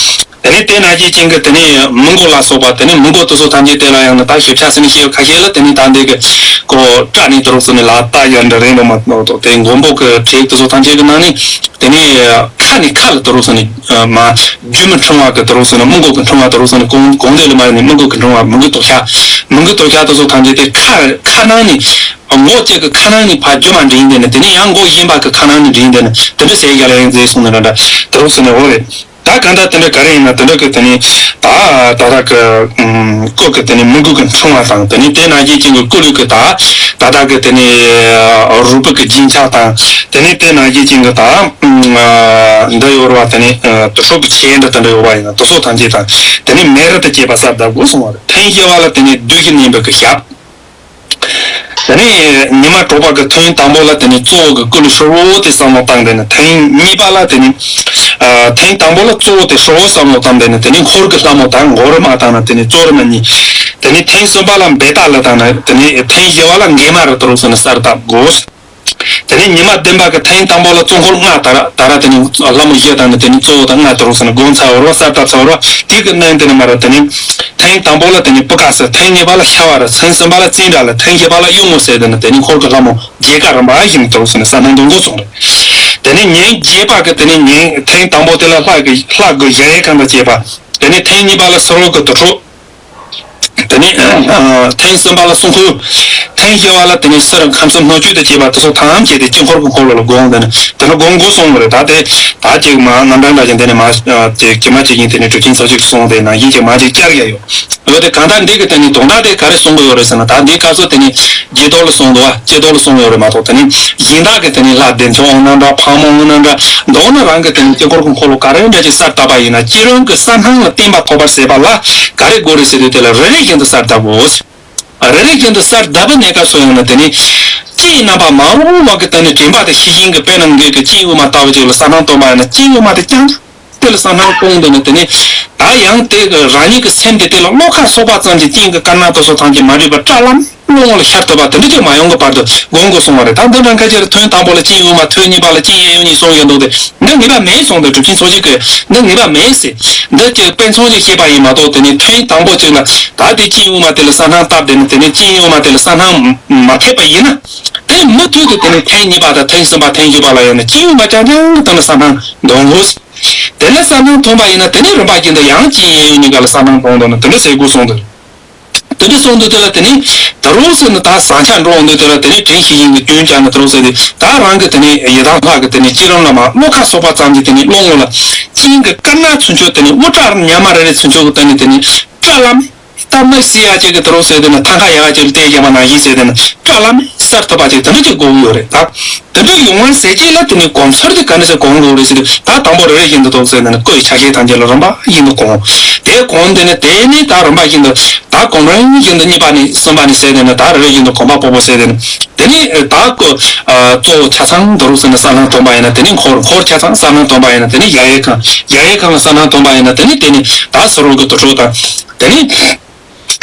དེ་ནས་དེ་ནང་བཞིན་ཅན་གྱི་དེ་ནས་མི་མགོ་ལ་སོགས་པ་དེ་ནས་མི་མགོ་དེ་ཚོ་ཐམས་ཅད་དེ་ལ་ཡང་ནི་ད་ཞིབ་ཆ་ཟིན་ཤེས་ཁ་ཤས་ལ་དེ་ནས་ད་འདི་གི་ཀོ་སྐྲ་ནས་དུ་རུ་སོ་ནས་ལ་ལྟ་ཡ་འདྲ་རེད་འགྲོ་མ་གཏོགས་དེ་མགོན་པོ་གི་བྲིས་དེ་ཚོ་ཐམས་ཅད་ཀྱི་ནང་ནས། དེ་ནས་ཁ་ནས་ཁ་ལ་དུ་རུ་སོ་ནས་མ་རྒྱུ་མི་འཕྲེང་བ་གི་དུ་རུ་སོ་ནས་མི་མགོ་གི་འཕྲེང་བ་དུ་རུ་སོ་ནས་གོང་གོང་དེ་ལ་མ་ནས་མི་མགོ་གི་འཕྲེང་བ་མི་མགོ་དོ་ཤ་མི་མགོ་དོ་ཤ་དེ་ཚོ་ཐམས་ཅད་དེ་ཁ་ཁ་ནང་ནས་མགོ་གཅིག་གི་ཁ་ནང་ནས་ཕ་རྒྱུ་མ་འདྲེན་དེ་ནས་དེ་ནས་ཡང་མགོ་གཞན་པ་གི་ཁ་ནང་ནས་འདྲེན་དེ་ནས་དེ་འདྲ་ཟེར་ཡ་ལ་ཡང་མཛེས་སོང་ནས་འདྲ་འདྲ་དུ་རུ་སོ་ནས་འོ་རེད། ད་ག་འདྲ་དེ་འདྲ་ག་རེ་ཡིན་ན་དེ་འདྲ་གི་དེ་ནི་ད་ད་ལྟ་གི་ཨུམ་སྐོར་གི་དེ་ནི་མི་འགུལ་གི་འཕྲེང་བ་དང་དེ་ནི་དེ་ནང་བཞིན་ཅན་གི་སྐུ་ལུས་གི་ད་ད་ལྟ་གི་དེ་ནི་རུས་པ་གི་རྒྱན་ཆ་དང་དེ་ནི་དེ་ནང་བཞིན་ཅན་གི་ད་ཨུམ་འདི་ཡོད་ར་བ་དེ་ནི་དུ་ཧྲོ་གི་ཆེ་འདྲ་དེ་འདྲ་ཡོད་པ་ཡིན་ན་དུ་སོ་ཐམས་ཅད་དང་དེ་ནི་མེ་རི་དུ་བཅས་པ་གསལ་བརྡབ་དགོས་གསུང་བ་རེད། ཐེངས་བཞི་བ་ལ་དེ་ནི་བདུད་ཀྱི་མནན་པ་གི་ཞབས། དེ་ནས་ཉི་མ་དྲུག་པ་གི་ཐུན་དང་པོ་ལ་དེ་ནས་གཙོ་བོ་གི་སྐུ་ལུས་ཧྲིལ་བོ་དེ་བསམ་བློ་བཏང་དེ་ནས་ཐུན་གཉིས་པ་ལ་དེ་ནས་ཨ་ཐུན་དང་པོ་ལ་གཙོ་བོ་དེ་ཧྲིལ་བོ་བསམ་བློ་བཏང་དེ་ནས་དེ་ནས་འཁོར་གྱི་ལྷ་མོ་དང་མགོ་རུ་མ་བཏང་ན་དེ་ནས་གཙོ་རུ་མ་གཉིས། དེ་ནས་ཐུན་གསུམ་པ་ལ་བེ་ཏ་ལ་བཏང་ན་དེ་ནས་ཐུན་བཞི་པ་ལ་ངེ་མ་རུ་དུ་རུ་སོ་ནས་གསལ་བརྡབ་དགོས། དེ་ནས་ཉི་མ་བདུན་པ་གི་ཐུན་དང་པོ་ལ་གཙོ་འཁོར་ལྔ་དར་དར་དེ་ནས་ལྷ་མོ་བཞི་དང་ནི་དེ་ནས་གཙོ་བོ་དང་ལྔ་དུ་རུ་སོ་ནས་དགོངས་ཚར་བ་རོ་གསལ་བཏབ་ཚར་བ་རོ་དེ་གི་ནང་དེ་ནས་མ་ར་དེ་ནས་ཐུན་དང་པོ་ལ་དེ་ནས་པུ་ཀ་ས། ཐུན་གཉིས་པ་ལ་ཤ་བ་ར། ཐུན་གསུམ་པ་ལ་ཙིན་དྲ་ལ། ཐུན་བཞི་པ་ལ་གཡུལ་ངོ་ཟེར་དེ་ནི་དེ་ནི་འཁོར་གྱི་ལྷ་མོ་བརྒྱད་ཀ་རིམ་པ་བཞིན་དུ་རུ་སོ་ནས་གསལ་སྣང་འདོན་དགོས་གསུངས་རེད། དེ་ནས་ཉིན་བརྒྱད་པ་གི་དེ་ནས་ཉིན་ཐུན་དང་པོ་དེ་ལ་ལྷ་གི་ལྷ་དགུ་གཞལ་ཡས་ཁང་དང་བཅས་པ། དེ་ནས་ཐུན་གཉིས་པ་ལ་སུ་རོ་གི་དུར་ཁྲོད། དེ་ནས་ཐེངས་གསུམ་པ་ལ་སྲུང་འཁོར། ཐེངས་བཞི་པ་ལ་དེ་ནས་གསེར་ཁམས་གསུམ་སྣོད་བཅུད་དུ་བྱས་པ་དེ་ཚོ་ཐམས་ཅད་དེ་དཀྱིལ་འཁོར་གྱི་འཁོར་ལོ་ལ་དགོངས་དེ་ནས་དེ་ནས་དགོངས་དགོས་གསུངས་པ་རེད། ད་དེ་ད་ཅིག་མ་རྣམ་གྲངས་འདྲ་ཞིག་འདི་ནས་མ་ཅིག་ཇི་མ་ཅིག་ཡིན་དེ་ནས་གྲུབ་ཆེན་ཚོ་ཅིག་གསུངས་དེ་ནང་བཞིན་ཅིག་མ་ཅིག་བཅར་ཡ་ཡོད། འོ་དེ་གང་ལྟར་འདི་གི་དེ་ནས་དོན་དག་དེ་ག་རེ་གསུང་གི་ཡོད་རེད་ཟེར་ན། ད་འདི་སྐབས་སུ་དེ་ནས་རྗེ་རྡོར་ལ་གསུངས་འདུག་བ། རྗེ་རྡོར་ལ་གསུངས་ཡོད་རེད་མ་གཏོགས་དེ་ནས་གཞན་དག་གི་དེ་ནས་ལྷ་བདེ་མཆོག་འོང་ན་འདྲ། ཕག་མོ་འོང་ན་འདྲ། མདོར་ན་རང་གི་དེ་ནས་དཀྱིལ་འཁོར་གྱི་འཁོར་ལོ་ག་རེ་འདྲ་ཅིག་གསལ་བཏབ་པ་ཡིན་ན་སྤྱིར་རང་གི་གསལ་སྣང་ལ་བརྟན་པ་ཐོབ་པར་བྱེད་པ་ལ་ག་རེ་དགོས་རེད་ཟེར་དུས་དེ་ལ་རེ་རེ་བཞིན་དུ་གསལ་བཏབ་དགོས། རེ་རེ་བཞིན་དུ་གསལ་བཏབ་པ་གནས་སྐབས་སུ་ཡང་ན་དེ་ནས་ལྕེའི་རྣམ་པ་མ་འོངས་པ་གི་དེ་ནས་དྲན་པ་དེ་ཤེས་བཞིན་གྱི་དཔེར་ན་འགོས་ཀྱི་སྤྱན་དབུས་མ་ལྟ་བུ་ཅིག་ལ་གསལ་སྣང་སྟོན་པ་ཡིན་ན་སྤྱན་དབུས་མ་དེ་རྐྱང་། དེ་ལ་བསམ་སྣང་གཏོང་འདུག་ན། དེ་ནི་ད་ཡང་དེ་རང་ཉིད་ཀྱི་སེམས་དེ་དེ་ལ་བློ་ཁ་གསོག་པ་ཙམ་གྱིས་རྐྱེན་གྱི་དཀར་ནག་དེ་ཚོ་ཐམས་ཅད་མ་རིག་པ་བཀྲ་ལམ་ལམ་ལ་ཤར་ཐུབ་པ་དེ་འདྲ་ཅིག་མ་ཡོང་གི་བར་དུ་སྒོམ་དགོས་གསུངས་པ་རེད། ད་འདི་འདྲ་ཁ་ཅིག་ལ་ཐུན་དང་པོ་ལ་རྐྱེན་ཡོད་མ། ཐུན་གཉིས་པ་ལ་རྐྱེན་ཡང་ཡོད་གཉིས་གསུངས་ཡོད་འདུག་སྟེ། འདི་ངེས་པ་མེད་གསུངས་འདུག་གྲུབ་ཆེན་མཚོ་རྒྱལ་གྱིས། འདི་ངེས་པ་མེད་ཟེར། འདི་ཅིག་དཔེ་མཚོན་ཅིག་བཤད་པ་ཡིན་མ་གཏོགས། དེ་ནི་ཐུན་དང་པོ་ཅིག་ལ་ད་དེ་རྐྱེན་ཡོད་མ་དེ་ལ་བསམ་སྣང་བཏབ། དེ་ནི་དེ་ནི་རྐྱེན་ཡོད་མ་དེ་ལ་བསམ་སྣང་མ་བཏབ་པ་ཡིན་ན། དེ་མུ་མཐུད་དུ་དེ་ནི་ཐུན་གཉིས་པ་དང་ཐུན་གསུམ་པ་ཐུན་བཞི་པ་ལ་ཡང་ནི་རྐྱེན་ཡོད་མ་རྐྱང་རྐྱང་གི་དོན་ལ་བསམ་སྣང་འདོན་དགོས། དེ་ལ་བསམ་སྣང་ཐོན་པ་ཡིན་ན། དེ་ནི་རིམ་པ་བཞིན་དུ་ཡང་རྐྱེན་ཡང་ཡོད་གཉིས་ཀ་ལ་བསམ་སྣང་གཏོང་དགོས་ན། དེ་འདྲ་ཟེར་དགོས་གསུངས་འདུག་དེ་འདྲ་གསུངས་འདུག་དེ་ལ་དེ་ནི་ད་རུང་ཟེར་ན། ད་ཟིང་ཆ་འགྲོ་འོང་འདུག་དེ་ལ་དེ་ནི་དྲན་ཤེས་བཞིན་དུ་རྒྱུན་བཅངས་ནས་དེ་རུང་ཟེར་ཏེ། ད་རང་གི་དེ་ནི་ཡི་དམ་ལྷ་གི་དེ་ནི་བསྐྱེད་རིམ་ལ་མ་བློ་ཁ་གསོག་པ་ཙམ་གྱིས་དེ་ནི་བློ་ངོ་ལ་རྐྱེན་གྱི་དཀར་ནག་ཚུན་ཆོད། དེ་ནི་དབུ་སྐྲ་ཉག་མ་རེ་རེ་ཚུན་ཆོད་ཀྱི་དེ་ནི་དེ་ནི་བཀྲ་ལམ། ད་མི་སྲིད་ཡ་ཅིག་གི་དེ་རུང་ཟེར་དེ་ནི་ཐང་ཀ་ཡག་ཅིག་ལ་བལྟས་བཞག་པ་ནང་བཞིན་ཟེར་དེ་ནི་བཀྲ་ལམ་ཤར་ཐུབ་པ་ཅིག་དེ་འདྲ་ཅིག་དགོས་ཀྱི་ཡོད་རེད། ད་དེ་འདྲ་ཡོང་བ་ཟེར་གྱི་ལ་དེ་ནི་སྒོམ་ཚུལ་དེ་ག་འདྲ་ཟེར་སྒོམ་དགོས་རེད་ཟེར་དུས། ད་དང་པོ་རེ་རེ་བཞིན་དུ་འདུག་ཟེར་དེ་ནི་སྐུ་ཡི་ཆ་ཤས་ཐམས་ཅད་ལ་རིམ་པ་བཞིན་དུ་སྒོམ། དེ་སྒོམ་དེ་ནི་དེ་ནི་ད་རིམ་པ་བཞིན་དུ་ད་གོང་རིམ་བཞིན་དུ་གཉིས་པ་ནས་གསུམ་པ་ནས་ཟེར་དེ་ནི། ད་རེ་རེ་བཞིན་དུ་གོམ་པ་སྤོ་སྤོ་ཟེར་དེ་ནི། དེ་ནི་ད་སྐུ་གཙོ་བོ་ཆ་ཚང་དེ་རུང་ཟེར་ན་བསམ་སྣང་ཐོན་པ་ཡིན་ན། དེ་ནི་འཁོར། འཁོར་ཆ་ཚང་བསམ་སྣང་ཐོན་པ་ཡིན་ན། དེ་ནི་གཞལ་ཡས་ཁང་། གཞལ་ཡས་ཁང་ལ་བསམ་སྣང་ཐོན་པ་ཡིན་ན། དེ་ནི་དེ་ནི་ད་ཕྱི་རོལ་གྱི་དུར་ཁྲོད་དང་། དེ་ནི་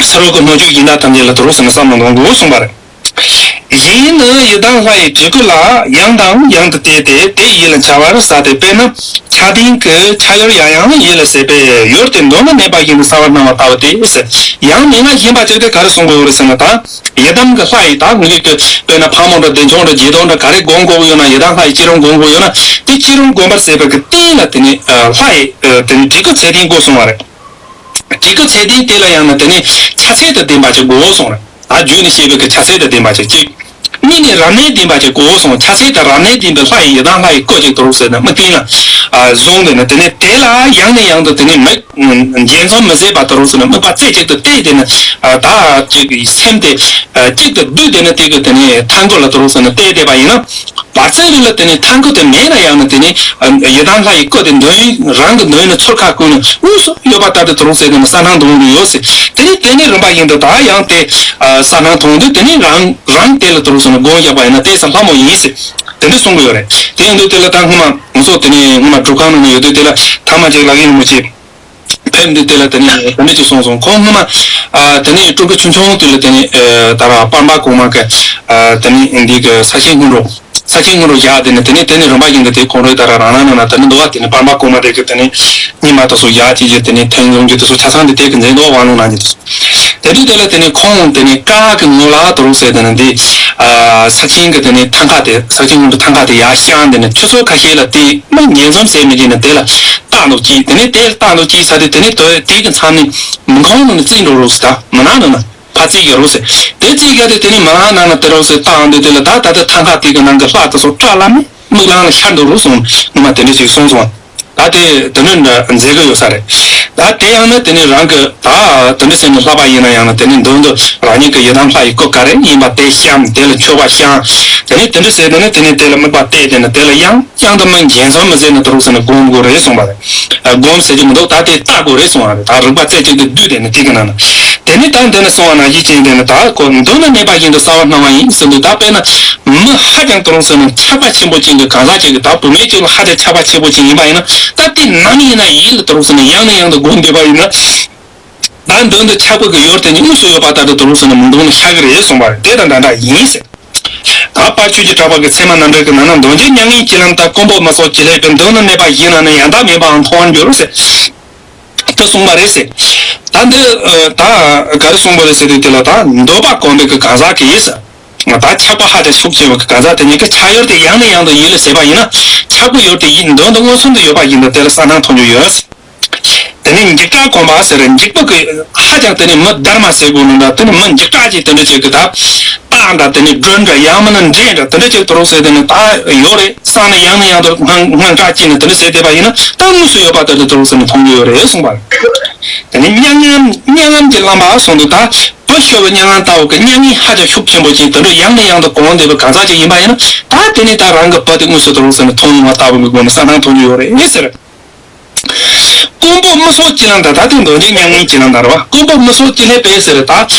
ཕྱི་རོལ་གྱི་སྣོད་བཅུད་སྦྱིན་བདག་ཐམས་ཅད་ལ་དེ་རུང་ཟེར་ན་བསམ་སྣང་གཏོང་དགོས་གསུངས་པ་རེད། གཞན་ནི་ཡི་དམ་ལྷ་ཡི་དྲིལ་བུ་ལ། ཡང་དང་ཡང་དུ་བལྟས་ཏེ་དེ་ཡིད་ལ་འཆར་བར་གསལ་ཏེ། དཔེར་ན་ཆར་ལྡན་གྱི་ཆར་ཡུལ་ཡང་ཡང་ཡིད་ལ་ཟེར་བའི་ཡུལ་དེ་མདུན་ལ་གནས་པ་བཞིན་དུ་གསལ་བར་སྣང་བ་ལྟ་བུ་སྟེ་ཟེར། ཡང་མན་ངག་གཞན་པ་ཅིག་དེ་ག་རེ་གསུང་གི་ཡོད་རེད་ཟེར་ན། ད་ཡི་དམ་གྱི་ལྷ་ཡི། ད་ངེད་ཀྱི་དཔེར་ན་ཕག་མོ་འདྲ་བདེ་མཆོག་འདྲ་རྗེ་བཙུན་འདྲ་ག་རེ་སྒོམ་དགོས་ཀྱི་ཡོད་ན། ཡི་དམ་ལྷ་ཡི་བསྐྱེད་རིམ་སྒོམ་དགོས་ཡོད་ན། དེ་བསྐྱེད་རིམ་སྒོམ་པར་ཟེར་བའི་གི་རྟེན་ལ་དེ་ནི་ལྷ་ཡི་དེ་ནི་དྲིལ་བུ་ཚད་ལྡན་དགོས་གསུང་བ་རེད། དྲིལ་བུ་ཚད་ལྡན་དེ་ལ་ཡང་ན་དེ་ནི་ཕྱག་འཚལ་དང་ལྡན་པ་ཅིག་དགོས་གསུང་རེད། ད་རྒྱུད་ནས་བཤད་པའི་གི་ཕྱག་འཚལ་དང་ལྡན་པ་ཅིག་གཅིག་གཉིས་ནས་རབ་གནས་ལྡན་པ་ཅིག་དགོས་གསུང་། ཕྱག་འཚལ་དང་རབ་གནས་ལྡན་པའི་ལྷ་ཡི་ཡི་དམ་ལྷ་ཡི་སྐུ་ཅིག་དེ་རུང་ཟེར་ན་དམིགས་རྟེན་ལ་བཟུང་། དེ་ནི་དེ་ནི་དེ་ལ་ཡང་ནས་ཡང་དུ་དེ་ནི་མིག་འབྱེད་མཚམས་མི་ཟད་པ་དེ་རུང་ཟེར་ན་དམིགས་པ་རྩེ་གཅིག་ཏུ་གཏད། དེ་ནི་ད་ཅིག་གི་སེམས་དེ་གཅིག་ཏུ་བསྡུས། དེ་ནི་དེ་གི་དེ་ནི་ཐང་གུ་ལ་དེ་རུང་ཟེར་ན་གཏད་བསྡད་པ་ཡིན་ན། བར་ཚིགས་རིང་ལ་དེ་ནི་ཐང་གུ་དེ་མེད་ན་ཡང་ན། དེ་ནི་ཡི་དམ་ལྷ་ཡི་སྐུ་དེ་མདུན། རང་གི་མདུན་ནས་ཚུར་ཁ་བསྐུར་ནས་དངོས་སུ་ཡོད་པ་ལྟར་དུ་དེ་རུང་ཟེར་དེ་ནི་བསམ་སྣང་གཏོང་གི་ཡོད་ཟེར། དེ་ནི་དེ་ནི་རིམ་པ་བཞིན་དུ་ད་ཡང་དེ་བསམ་སྣང་གཏོང་དུས། དེ་ནི་རང་རང་དེ་ལ་དེ་རུང་ཟེར་ན་སྒོམ་བཞག་པ་ཡིན་ན་དེ་ས་ལྷ་མོ་ཡིན་ཟེར། དེ་འདྲ་གསུང་གི་ཡོད་རེད། དེ་ཡིན་དུས་དེ་ལ་ད་སྔོན་མ་ང་ཚོ་དེ་ནི་སྔོན་མ་སྒྲུབ་ཁང་ནང་ན་ཡོད་དུས། དེ་ལ་ཐ་མ་ཅིག་ལག་གཡས་རིན་པོ་ཆེ་ཕེབས་འདུག་དེ་ལ་དེ་ནི་དེ་འདྲ་ཅིག་གསུངས་སོང་། ཁོང་སྔོན་མ་ཨ་དེ་ནི་སྤྲུལ་སྐུ་ཆུང་ཆུང་དུས་ལ་དེ་ནི་ཨ་ད་ར་པར་པ་གོང་མ་གི་ཨ་དེ་ནི་འདི་གི་ས་ཆེན་སྔོན་འགྲོ། ས་ཆེན་སྔོན་འགྲོ་བཞག་དེ་ནི་དེ་ནི་དེ་ནི་རིམ་པ་བཞིན་དུ་དེ་ཁོང་རའི་ད་ར་རང་རང་ནང་ན་དེ་ནི་འདུག་བ། དེ་ནི་པར་པ་གོང་མ་དེ་གི་དེ་ནི་རྙིང་མ་དེ་ཚོ་བཞག་བྱས་རྗེས་དེ་ནི་ཐོན་ཡོང་རྒྱུ་དེ་ཚོ་ཆ་ཚང་དེ་དེ་གི་མཛད་འདུག་བ། དབང་ལུང་ནང་གི་དེ་ཚོ། དེ་དུས་དེ་ལ་དེ་ནི་ཁོང་དེ་ནི་ཀ་གི་ངོ་ལ་དེ་རུང་ཟེར་དེ་ནི་འདི་ཨ་ས་ཆེན་གི་དེ་ནི་ཐང་ཀ་དེ། ས་ཆེན་སྔོན་འགྲོ་ཐང་ཀ་དེ་ཡར་བཤམས། དེ་ནི་ཆུ་ཚོད་ཁ་ཤས་ལ་དེ་མི་ཉིས་འཛོམས་ཟེར་མི་གི་ནི་དེ་ལ་རྟ་འདུག་ཅིག་དེ་ནི་དེ་ལ་རྟ་འདུག་ཅིག་ས་དེ་དེ་ནི་དེ་དེ་གི་མཚམས་ནི་མི་ཁོང་ནང་ནི་རྩིས་འགྲོ་རུ་ཟེར། ད་མི་ནང་ནང་ན། ཕར་རྩིས་རྒྱག་རོགས་ཟེར། དེ་རྩིས་རྒྱག་དུས་དེ་ནི་མི་ལང་ནང་ན་དེ་རོགས་ཟེར་བཏང་དུས། དེ་ལ་ད་ད་ལྟ་ཐང་ཀ་དེ་གི་ནང་གི་ལྷ་དེ་ཚོ་བཀྲ་ལམ་མིག་ལམ་ལ་ཤར་འདུག་རོགས་གསུངས། ངོ་མ་དེ་འདྲ་ཞིག་གསུངས་སོང་། ད་དེ་དེ་འདྲ་འདྲ་མཛད་གི་ཡོད་ས་རེད། ད་དེ་ཡང་ན་དེ་ནི་རང་གི་ད་དེ་འདྲ་ཟེར་ནས་ལྷག་པ་ཡིན་ན་ཡང་ན། དེ་ནི་མདུན་དུ་རང་ཉིད་ཀྱི་ཡི་དམ་ལྷ་ཡི་སྐུ་ག་རེ་ཡིན་པ་དེ་བཤམས། དེ་ལ་མཆོད་པ་བཤམས། དེ་ནི་དེ་འདྲ་ཟེར་དེ་ནི་དེ་ནི་དེ་ལ་དམིགས་པ་གཏད། དེ་ནི་དེ་ལ་ཡང་ཡང་དུ་མི་ཉིས་འཛོམས་མི་ཟེར་ནས་དེ་རོགས་ཟེར་ནས་སྒོམ་དགོས་རེད་གསུངས་པ་རེད། སྒོམ་ཟེར་གྱི་མི་འདུག་ད་དེ་བཙལ་དགོས་རེད་གསུངས་པ་རེད། ད་རིག་པ་རྩེ་གཅིག་ཏུ་བསྡུས་དེ་ནི་དེ་གི་ནང་ན། དེ་ནི་ད་འདི་ནི་གསུངས་པ་ནང་བཞིན་བྱས་དེ་ནི་ད་ཁོ་མདུན་ན་གནས་པ་བཞིན་དུ་གསལ་བར་སྣང་བ་ཡིན་ཟེར་འདུག་ད་དཔེར་ན་མི་ཧ་ཅང་དེ་རོགས་ཟེར་ནས་ཆགས་པ་ཆེན་པོ་ཅན་གྱི་གང་ཟག་ཅིག་གིས། ད་བུད་མེད་ཅིག་ལ་ཧ་ཅང་ཆགས་པ་ཆེན་པོ་ཅན་ཡིན་པ་ཡིན་ན། ད་དེ་ནམ་ཡིན་ན་ཡིད་ལ་དེ་རོགས་ཟེར་ནས་ཡང་ནས་ཡང་དུ་སྒོམ་བསྡད་པ་ཡིན་ན། ད་མདུན་དུ་ཆགས་པ་གི་ཡུལ་དེ་ནི་དངོས་སུ་ཡོད་པ་ལྟར་དུ་དེ་རོགས་ཟེར་ནས་མདུན་ལ་ཤར་གི་རེད་གསུངས་པ་རེད། དེ་དང་འདྲ་འདྲ་ཡིན་ཟེར། ད་དཔལ་ཆོས་ཀྱི་གྲགས་པ་གི་ཚད་མ་རྣམ་འགྲེལ་གྱི་ནང་ན། མདུན་གྱི་མྱ་ངན་གྱིས་ལམ་དང་། ཀུན་པོ་མི་སོགས་ཅི་སླད་པའི། མདུན་ན་གནས་པ་ཡིན་ན་ནི། ཡང་དག་མིན་པའང་མཐོང་བར་འགྱུར་ཟེར། དེ་གསུངས་པ་རེད་ཟེར། ད་འདི་ད་ག་རེ་གསུངས་པ་རེད་ཟེར་དུས། དེ་ལ་ད་འདོད་པ་གོམས་པའི་གི་གང་ཟག་གིས་ཟེར། ད་ཆགས་པ་ཧ་ཅང་ཤུགས་ཆེ་བའི་གི་གང་ཟག་དེ་ཉིད་ཀྱིས་ཆགས་ཡུལ་དེ་ཡང་ནས་ཡང་དུ་ཡིད་ལ་བྱེད་པ་ཡིན་ན། ཆགས་པའི་ཡུལ་དེ་ཡིད་མདུན་དུ་མངོན་སུམ་དུ་ཡོད་པ་བཞིན་དུ་དེ་ལ་བསམ་སྣང་ཐོན་རྒྱུ་ཡོད། དེ་ནས་འཇིགས་སྐྲག་གོམས་པ་ཟེར། འཇིགས་པ་གི་ཧ་ཅང་དེ་ནི་མི་སྡར་མ་ཟེར་དགོས་ནི་འདྲ། དེ་ནི་མི་འཇིགས་སྐྲག་ཅིག་དེ་འདྲ་ཅིག་གི་ད་རྟགས་འདྲ། དེ་ནི་སྒྲོན་འདྲ། ཡང་མིན་ན་འདྲེ་འདྲ། དེ་འདྲ་ཅིག་དེ་རོགས་ཟེར་དེ་ནི་ད་ཡོད་རེད་བསམ་ནས་ཡང་ནས་ཡང་དུ་དངངས་སྐྲག་སྐྱེས་ནས་དེ་འདྲ་ཟེར་བསྡད་པ་ཡིན་ན། ད་དངོས་སུ་ཡོད་པ་ལྟར་དུ་དེ་རོགས་ཟེར་ནས་མཐོང་གི་ཡོད་རེད་གསུངས་པ་རེད། དེ་ནི་མྱ་ངམ་མྱ་ངམ་གྱིས་ལམ་པ་གསུངས་དུས། ད་བུ་ཤོར་བའི་མྱ་ངམ་ལྟ་བུ་གི་མྱ་ངན་ཧ་ཅང་ཤུགས་ཆེན་པོ་ཅིག་དེ་འདྲ་ཡང་ནས་ཡང་དུ་གོམས་བསྡད་པའི་གང་ཟག་ཅིག་ཡིན་པ་ཡིན་ན། ད་དེ་ནི་ད་རང་གི་བུ་དེ་དངོས་སུ་དེ་རོགས་ཟེར་ནས་མཐོང་ཡོང་བ་ལྟ་བུ་གི་སྒོ་ནས་བསམ་སྣང་ཐོན་གྱི་ཡོད་རེད་ཟེར། ཀུན་པོ་མི་སོགས་ཅི་ལམ་དང་། ད་དེ་མདུན་གྱི་མྱ་ངན་གྱིས་ལམ་དང་རེད་བ། ཀུན་པོ་མི་སོགས་ཅི་སླད་པའི་ཟེར། ད་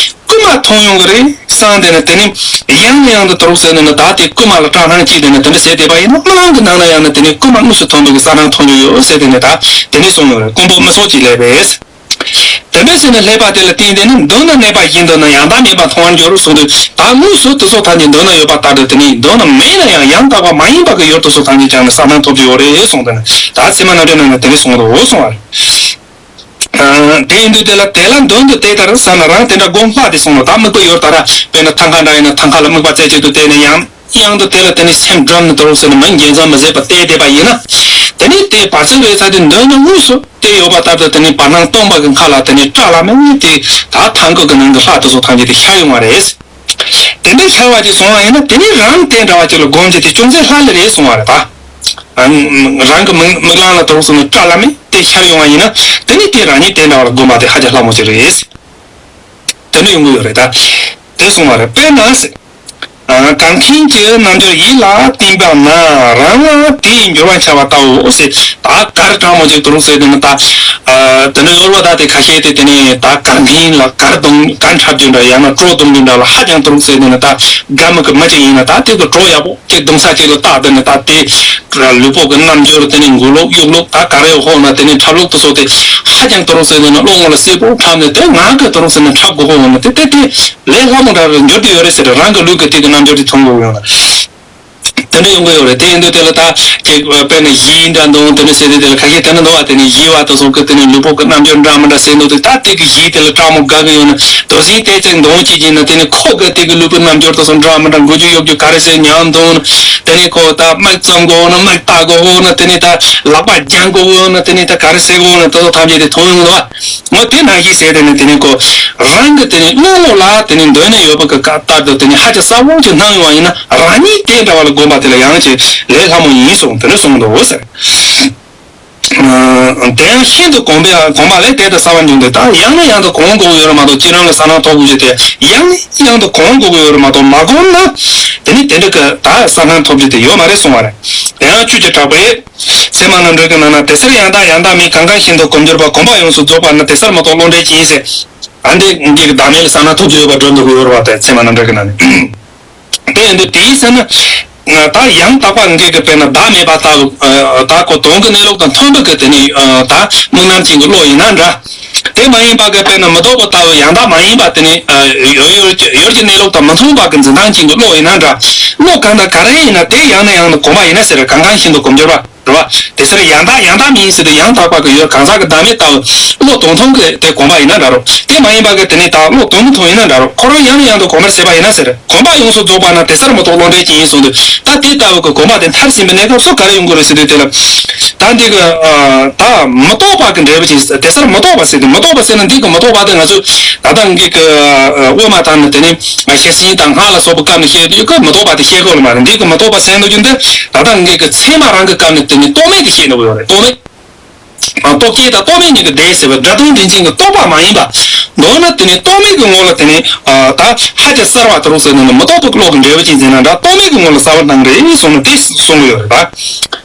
ཀུན་ པ་མཐོང་ཡོང་གི་རེད་བསམ་དེ་ནི་དེ་ནི་ཡང་ནས་ཡང་དུ་དུ་རུག་ཟེར་ནས་ནི་ད་དེ་རྐུན་མ་ལ་སྐྲག་སྣང་སྐྱེས་དེ་ནི་དེ་འདྲ་བྱས་བསྡད་པ་ཡིན་ན། རྨི་ལམ་གྱི་ནང་ན་ཡང་ནི་དེ་ནི་རྐུན་མ་དངོས་སུ་མཐོང་བའི་གི་གསལ་སྣང་མཐོང་རྒྱུ་ཡོད་ཟེར་དེ་ནི་ད་དེ་ནི་གསུངས་ཡོད་རེད། རྐུན་པོ་མི་ཚོགས་ཀྱིས་ལས་པས། དེ་འདྲ་བྱས་ནས་ལྷས་པ་དེ་ལ་བརྟེན་ཏེ་ནི་མདུན་ན་གནས་པ་བཞིན་དུ་ནི་ཡང་དག་མེད་པར་མཐོང་བར་འགྱུར་གསུངས་དུས། ད་དངོས་སུ་དེ་ཚོ་ཐམས་ཅད་མདུན་ན་ཡོད་པ་ལྟར་དུ་དེ་ནི་མདུན་ན་མེད་ན་ཡང་ཡང་དག་པ་མ་ཡིན་པ་གི་ཡུལ་དེ་ཚོ་ཐམས་ཅད་ཀྱང་ནི་གསལ་སྣང་ཐོབ་ཀྱི་ཡོད་རེད་གསུངས་དུས་ནི། ད་ཚད་མ་རྣམ་འགྲེལ་ནང་ནས་དེ་འདྲ་གསུངས་འདུག་གསུངས་པ་རེད། ཨ། དེ་ཡིན་དུས་དེ་ལ་དེ་ལ་མདུན་དུ་དེ་ལྟར་བསམ་ན་རང་དེ་འདྲ་སྒོམ་ལྷག་དེ་སོང་ལ། ད་དམིགས་པ་ཡོད་ལྟར་དཔེར་ན་ཐང་ཀ་འདྲ་ཡིན་ན་ཐང་ཀ་ལ་དམིགས་པ་རྩེ་གཅིག་ཏུ་གཏད་ནས་ཡང་ཡང་དུ་དེ་ལ་དེ་ནི་སེམས་སྒྲིམ་ནས་དུ་རུག་ཟེར་ནས་མི་འགྱེལ་མཚམས་མི་བཟད་པར་བལྟས་བསྡད་པ་ཡིན་ན། དེ་ནི་དེ་བར་ཆད་ཡོད་ས་དེ་མདུན་ན་དངོས་སུ་དེ་ཡོད་པ་ལྟར་དུ་དེ་ནི་བར་སྣང་སྟོང་པ་གི་མཁའ་ལ་དེ་ནི་བཀྲ་ལ་མེ་དེ་ད་ཐང་ཀ་གི་ནང་གི་ལྷ་དེ་ཚོ་ཐམས་ཅད་དེ་ཤར་ཡོང་བ་རེད། དེ་འདྲ་ཤར་བ་ཅིག་སོང་བ་ཡིན་ན་དེ་ནི་རང་དེ་འདྲ་བ་ཅིག་ལ་སྒོམ་རྒྱུ་དེ་ཅུང་ཟད་སླ་ལེ་རེད་གསུང་བ་རེད་ད། ཨ། རང་གི་མིག་མིག་ལམ་ལ་དུ་རུག་སོང་ནས་བཀྲ་ལ་མེ་དེ་ཤར་ཡོང་བ་ཡིན་ན། དེ་ནི་དེ་རང་ཉིད་དེ་འདྲ་བ་ལ་སྒོམ་པ་དེ་ཧ་ཅང་སླ་མོ་ཅིག་རེད། དེ་འདྲ་ཡོང་གི་ཡོད་རེད་ད། དེ་གསུང་བ་རེད། དཔེར་ན་ཟེར། ཨ། གར་མཁན་གྱི་རྣལ་འབྱོར་ཡིད་ལ་བརྟེན་པ་ན་རང་ལ་དེ་ཡི་འགྱུར་བ་འཆར་བ་ལྟ་བུའོ་ཟེར། ད་གར་དྲང་མོ་ཅིག་དུ་རུག་ཟེར་དེ་ནི་ད། ཨ། དེ་ནི་གཡོལ་བ་ད་དེ་ཁ་ཤས་དེ་དེ་ནི་ད་གར་མཁན་ལ་གར་གདོང་གར་འཁྲབ་རྒྱུ་འདྲ་ཡང་ན་བྲོ་གཏོང་རྒྱུ་འདྲ་ལ་ཧ་ཅང་དུ་རུག་ཟེར་དེ་ནི་ད་དགའ་མོ་གི་མི་ཅིག་ཡིན་ན། ད་དེ་གི་བྲོ་ཡག་པོ་དེ་གདོང་ས་ཅིག་ལ་བཏགས་དེ་ནི་ད་དེ་ལུས་པོ་གི་རྣལ་འབྱོར་དེ་ནི་མགོ་ལོག་གཡོག་ལོག་ད་གར་ཡོད་ཧོ་ན་དེ་ནི་འཁྲབ་ལོག་དེ་ཚོ་དེ་ཧ་ཅང་དུ་རུག་ཟེར་དེ་ནི་བློ་ངོ་ལ་གསལ་པོ་འཁྲབ་ནས། དེ་ང་གི་དུ་རུག་ཟེར་ནི་འཁྲབ་དགོས་ཧོ་ན་དེ་དེ་དེ་ལས་སླ་མོ་འདྲ་རུ་འགྱུར་གྱི་ཡོད་རེད་ཟེར། རང་གི་ལུས་ཀྱི་དེ་གི་རྣལ་འབྱོར་དེ་ཐོན་དགོས་ཡོད་ན། དེ་འདྲ་ཡོང་གི་ཡོད་རེད། དེ་ཡིན་དུས་དེ་ལ་ད་ཅིག་དཔེར་ན་གཞས་འདྲ་འདོན་དེ་འདྲ་བྱས་དུས་དེ་ལ་ཁ་ཤས་དེ་འདྲ་འདུག་བ། དེ་ནི་གཞས་པ་དེ་ཚོ་གི་དེ་ནི་ལུས་པོ་གི་རྣལ་འབྱོར་འདྲ་མི་འདྲ་ཟེར་འདུག་དུས། ད་དེ་གི་གཞས་དེ་ལ་སྤྲང་མོ་དགའ་གི་ཡོད་ན་དོ་ཟིན་དེ་ཅིག་འདོན་བྱེད་ཀྱིན་ན། དེ་ནི་ཁོ་གི་དེ་གི་ལུས་པོའི་རྣལ་འབྱོར་དེ་ཚོ་འདྲ་མི་འདྲ་འགུལ་རྒྱུ་གཡོ་རྒྱུ་ག་རེ་བྱས་ཉམས་འདོན། དེ་ནི་ཁོ་ད་མིག་བཙུམ་དགོས་ན་མིག་ལྟ་དགོས་ན། དེ་ནི་ད་ལག་པ་བརྒྱང་དགོས་ན། དེ་ནི་ད་ག་རེ་བྱེད་དགོས་ན་དེ་ཚོ་ཐམས་ཅད་དེ་མཐོང་ཡོང་འདུག་བ། ངོ་དེ་ནང་བཞིན་བྱས་དེ་ནི་དེ་ནི་ཁོ་རང་གི་དེ་ནི་བློ་ངོ་ལ་དེ་ནི་མདུན་ན་ཡོད་པ་གི་སྐབས་ལྟར་དུ་དེ་ནི་ཧ་ཅང་གསལ་པོ་ཅིག་སྣང་ཡོང་བ་ཡིན་ན། རང་ཉིད་དེ་འདྲ་བ་ལ་སྒོམ་པ་དེ་ལ་ཡང་ཅིག་ལས་སླ་མོ་ཡིན་གསུངས། དེ་ནི་གསུངས་འདུག་ཟེར། ཨ། དེ་ཡང་ཤིན་ཏུ་གོམས་པས་གོམས་པ་ལས་དེ་ལྟར་གསལ་བར་འབྱུང་སྟེ། ད་ཡང་ནས་ཡང་དུ་གོམས་དགོས་ཀྱི་ཡོད་རེད་མ་གཏོགས། སྤྱིར་བཏང་ལ་གསལ་སྣང་ཐོབ་དགོས་རྒྱུ་དེ་ཡང་ནས་ཡང་དུ་གོམས་དགོས་ཀྱི་ཡོད་རེད་མ་གཏོགས། མ་གོམས་ན་དེ་ནི་དེ་འདྲ་གི་ད་གསལ་སྣང་ཐོབ་རྒྱུ་དེ་ཡོད་མ་རེད་གསུང་བ་རེད། དེ་ཡང་ཆོས་ཀྱི་གྲགས་པས། ཚད་མ་རྣམ་འགྲེལ་གྱི་ནང་ན། དེ་ཚེ་ཡང་དག་ཡང་དག་མིན། གང་གང་ཤིན་ཏུ་གོམས་གྱུར་པ། གོམས་པ་ཡོངས་སུ་རྫོགས་པ་ན། དེ་ཚེ་མི་རྟོག་བློ་འདྲེས་ཀྱིས་ཟེར། ཨ། འདི་འདི་གི་བདག་མེད་ལ་གསལ་སྣང་ཐོབ་ཀྱི་ཡོད་པ་འགྲོ་འདུག་གི་ཡོད་རེད་བ། དེ་ཚད་མ་རྣམ་འགྲེལ་གྱི་ནང་ནས། དེ་ཡིན་དུས་དེའི་ཚེ་ན་ད་ཡང་དག་པ་འགེགས་ཀྱི་དཔེར་ན་བདག་མེད་པ་ལྟ་བུ། ད་ཁོ་དོན་གྱི་གནས་ལུགས་དང་མཐུན་པའི་གི་དེ་ནི་ད་དམིགས་རྣམ་ཅན་གྱི་བློ་ཡིན་ན་འདྲ། དེ་མ་ཡིན་པ་གི་དཔེར་ན་མི་རྟོག་པ་ལྟ་བུ་ཡང་དག་མ་ཡིན་པ་དེ་ནི་ཡུལ་ཡུལ་གྱི་ཡུལ་གྱི་གནས་ལུགས་དང་མི་མཐུན་པ་གི་འཛིན་སྟངས་ཅན་གྱི་བློ་ཡིན་ན་འདྲ། བློ་གང་དང་ག་རེ་ཡིན་ན་དེ་ཡང་ནས་ཡང་དུ་གོམས་པ་ཡིན་ན་ཟེར། གང་གང་ཤིན་ཏུ་གོམས་གྱུར་པ། རེད་བ། དེ་ཚེ་ཡང་དག་ཡང་དག་མིན་ཟེར་དུས་ཡང་དག་པ་གི་ཡུལ་གང་ཟག་གི་བདག་མེད་ལྟ་བུ་བློ་དོན་མཐུན་གྱི་དེ་གོམས་པ་ཡིན་ན་འདྲ་རོ། དེ་མ་ཡིན་པ་གི་དེ་ནི་ད་བློ་དོན་མི་མཐུན་ཡིན་ན་འདྲ་རོ། ཁོ་རང་ཡང་ནས་ཡང་དུ་གོམས་པར་བྱེད་པ་ཡིན་ན་ཟེར། གོམས་པ་ཡོངས་སུ་རྫོགས་པ་ན། དེ་ཚེ་མི་རྟོག་བློ་འདྲེས་ཀྱིས་ཡིན་གསུངས་དུས། ད་དེ་ལྟ་བུ་གི་གོམས་པ་དེ་མཐར་ཕྱིན་པའི་གནས་སྐབས་སུ་ག་རེ་ཡོང་གི་རེད་ཟེར་དུས། དེ་ལ་ད་འདི་གི་ཨ་ད་མི་རྟོག་པ་གི་འབྲས་བུ་ཅིག། དེ་ཚེ་མི་རྟོག་པ་ཟེར་དུས། མི་རྟོག་པ་ཟེར་ན་འདི་གི་མི་རྟོག་པ་དེ་ང་ཚོས་ད་ལྟ་འདི་གི་ཨ་དབུ་མ་དང་ནི་དེ་ནི་ཤེར་ཕྱིན་དང་སྔགས་ལ་སོགས་པའི་སྐབས་ནས་བཤད་དུས་ཀྱི་མི་རྟོག་པ་དེ་བཤད་དགོས་ལ་མ་རེད། འདི་གི་མི་རྟོག་པ་ཟེར་འདུག་རྒྱུ་འདི་ད་ལྟ་འདི་གི་ཚད་མ་རང་གི་སྐབས་ནས་དེ་ནི་རྟོག་མེད་དེ་བཤད་འདུག་ཡོད་རེད། རྟོག་མེད། ཨ། རྟོག་བཅས་དང་རྟོག་མེད་གཉིས་ཀྱི་སྒྲས་ཟེར་བ། སྒྲ་དོན་རིན་ཆེན་གྱི་རྟོག་པ་མ་ཡིན་པ། མདོར་ན་དེ་ནི་རྟོག་མེད་ཀྱི་ངོ་ལ་དེ་ནི་ཨ་ད་ཧ་ཅང་གསལ་བ་དེ་རུ་ཟེར་ནས་ནི་མི་རྟོག་པའི་བློ་གི་འབྲས་བུ་ཅན་ཟེར་ན་འདྲ། རྟོག་མེད་ཀྱི་ངོ་ལ་གསལ་བར་སྣང་རེད་གསུངས་ནས་དེ་གསུང་གི་ཡོད་རེད་པ།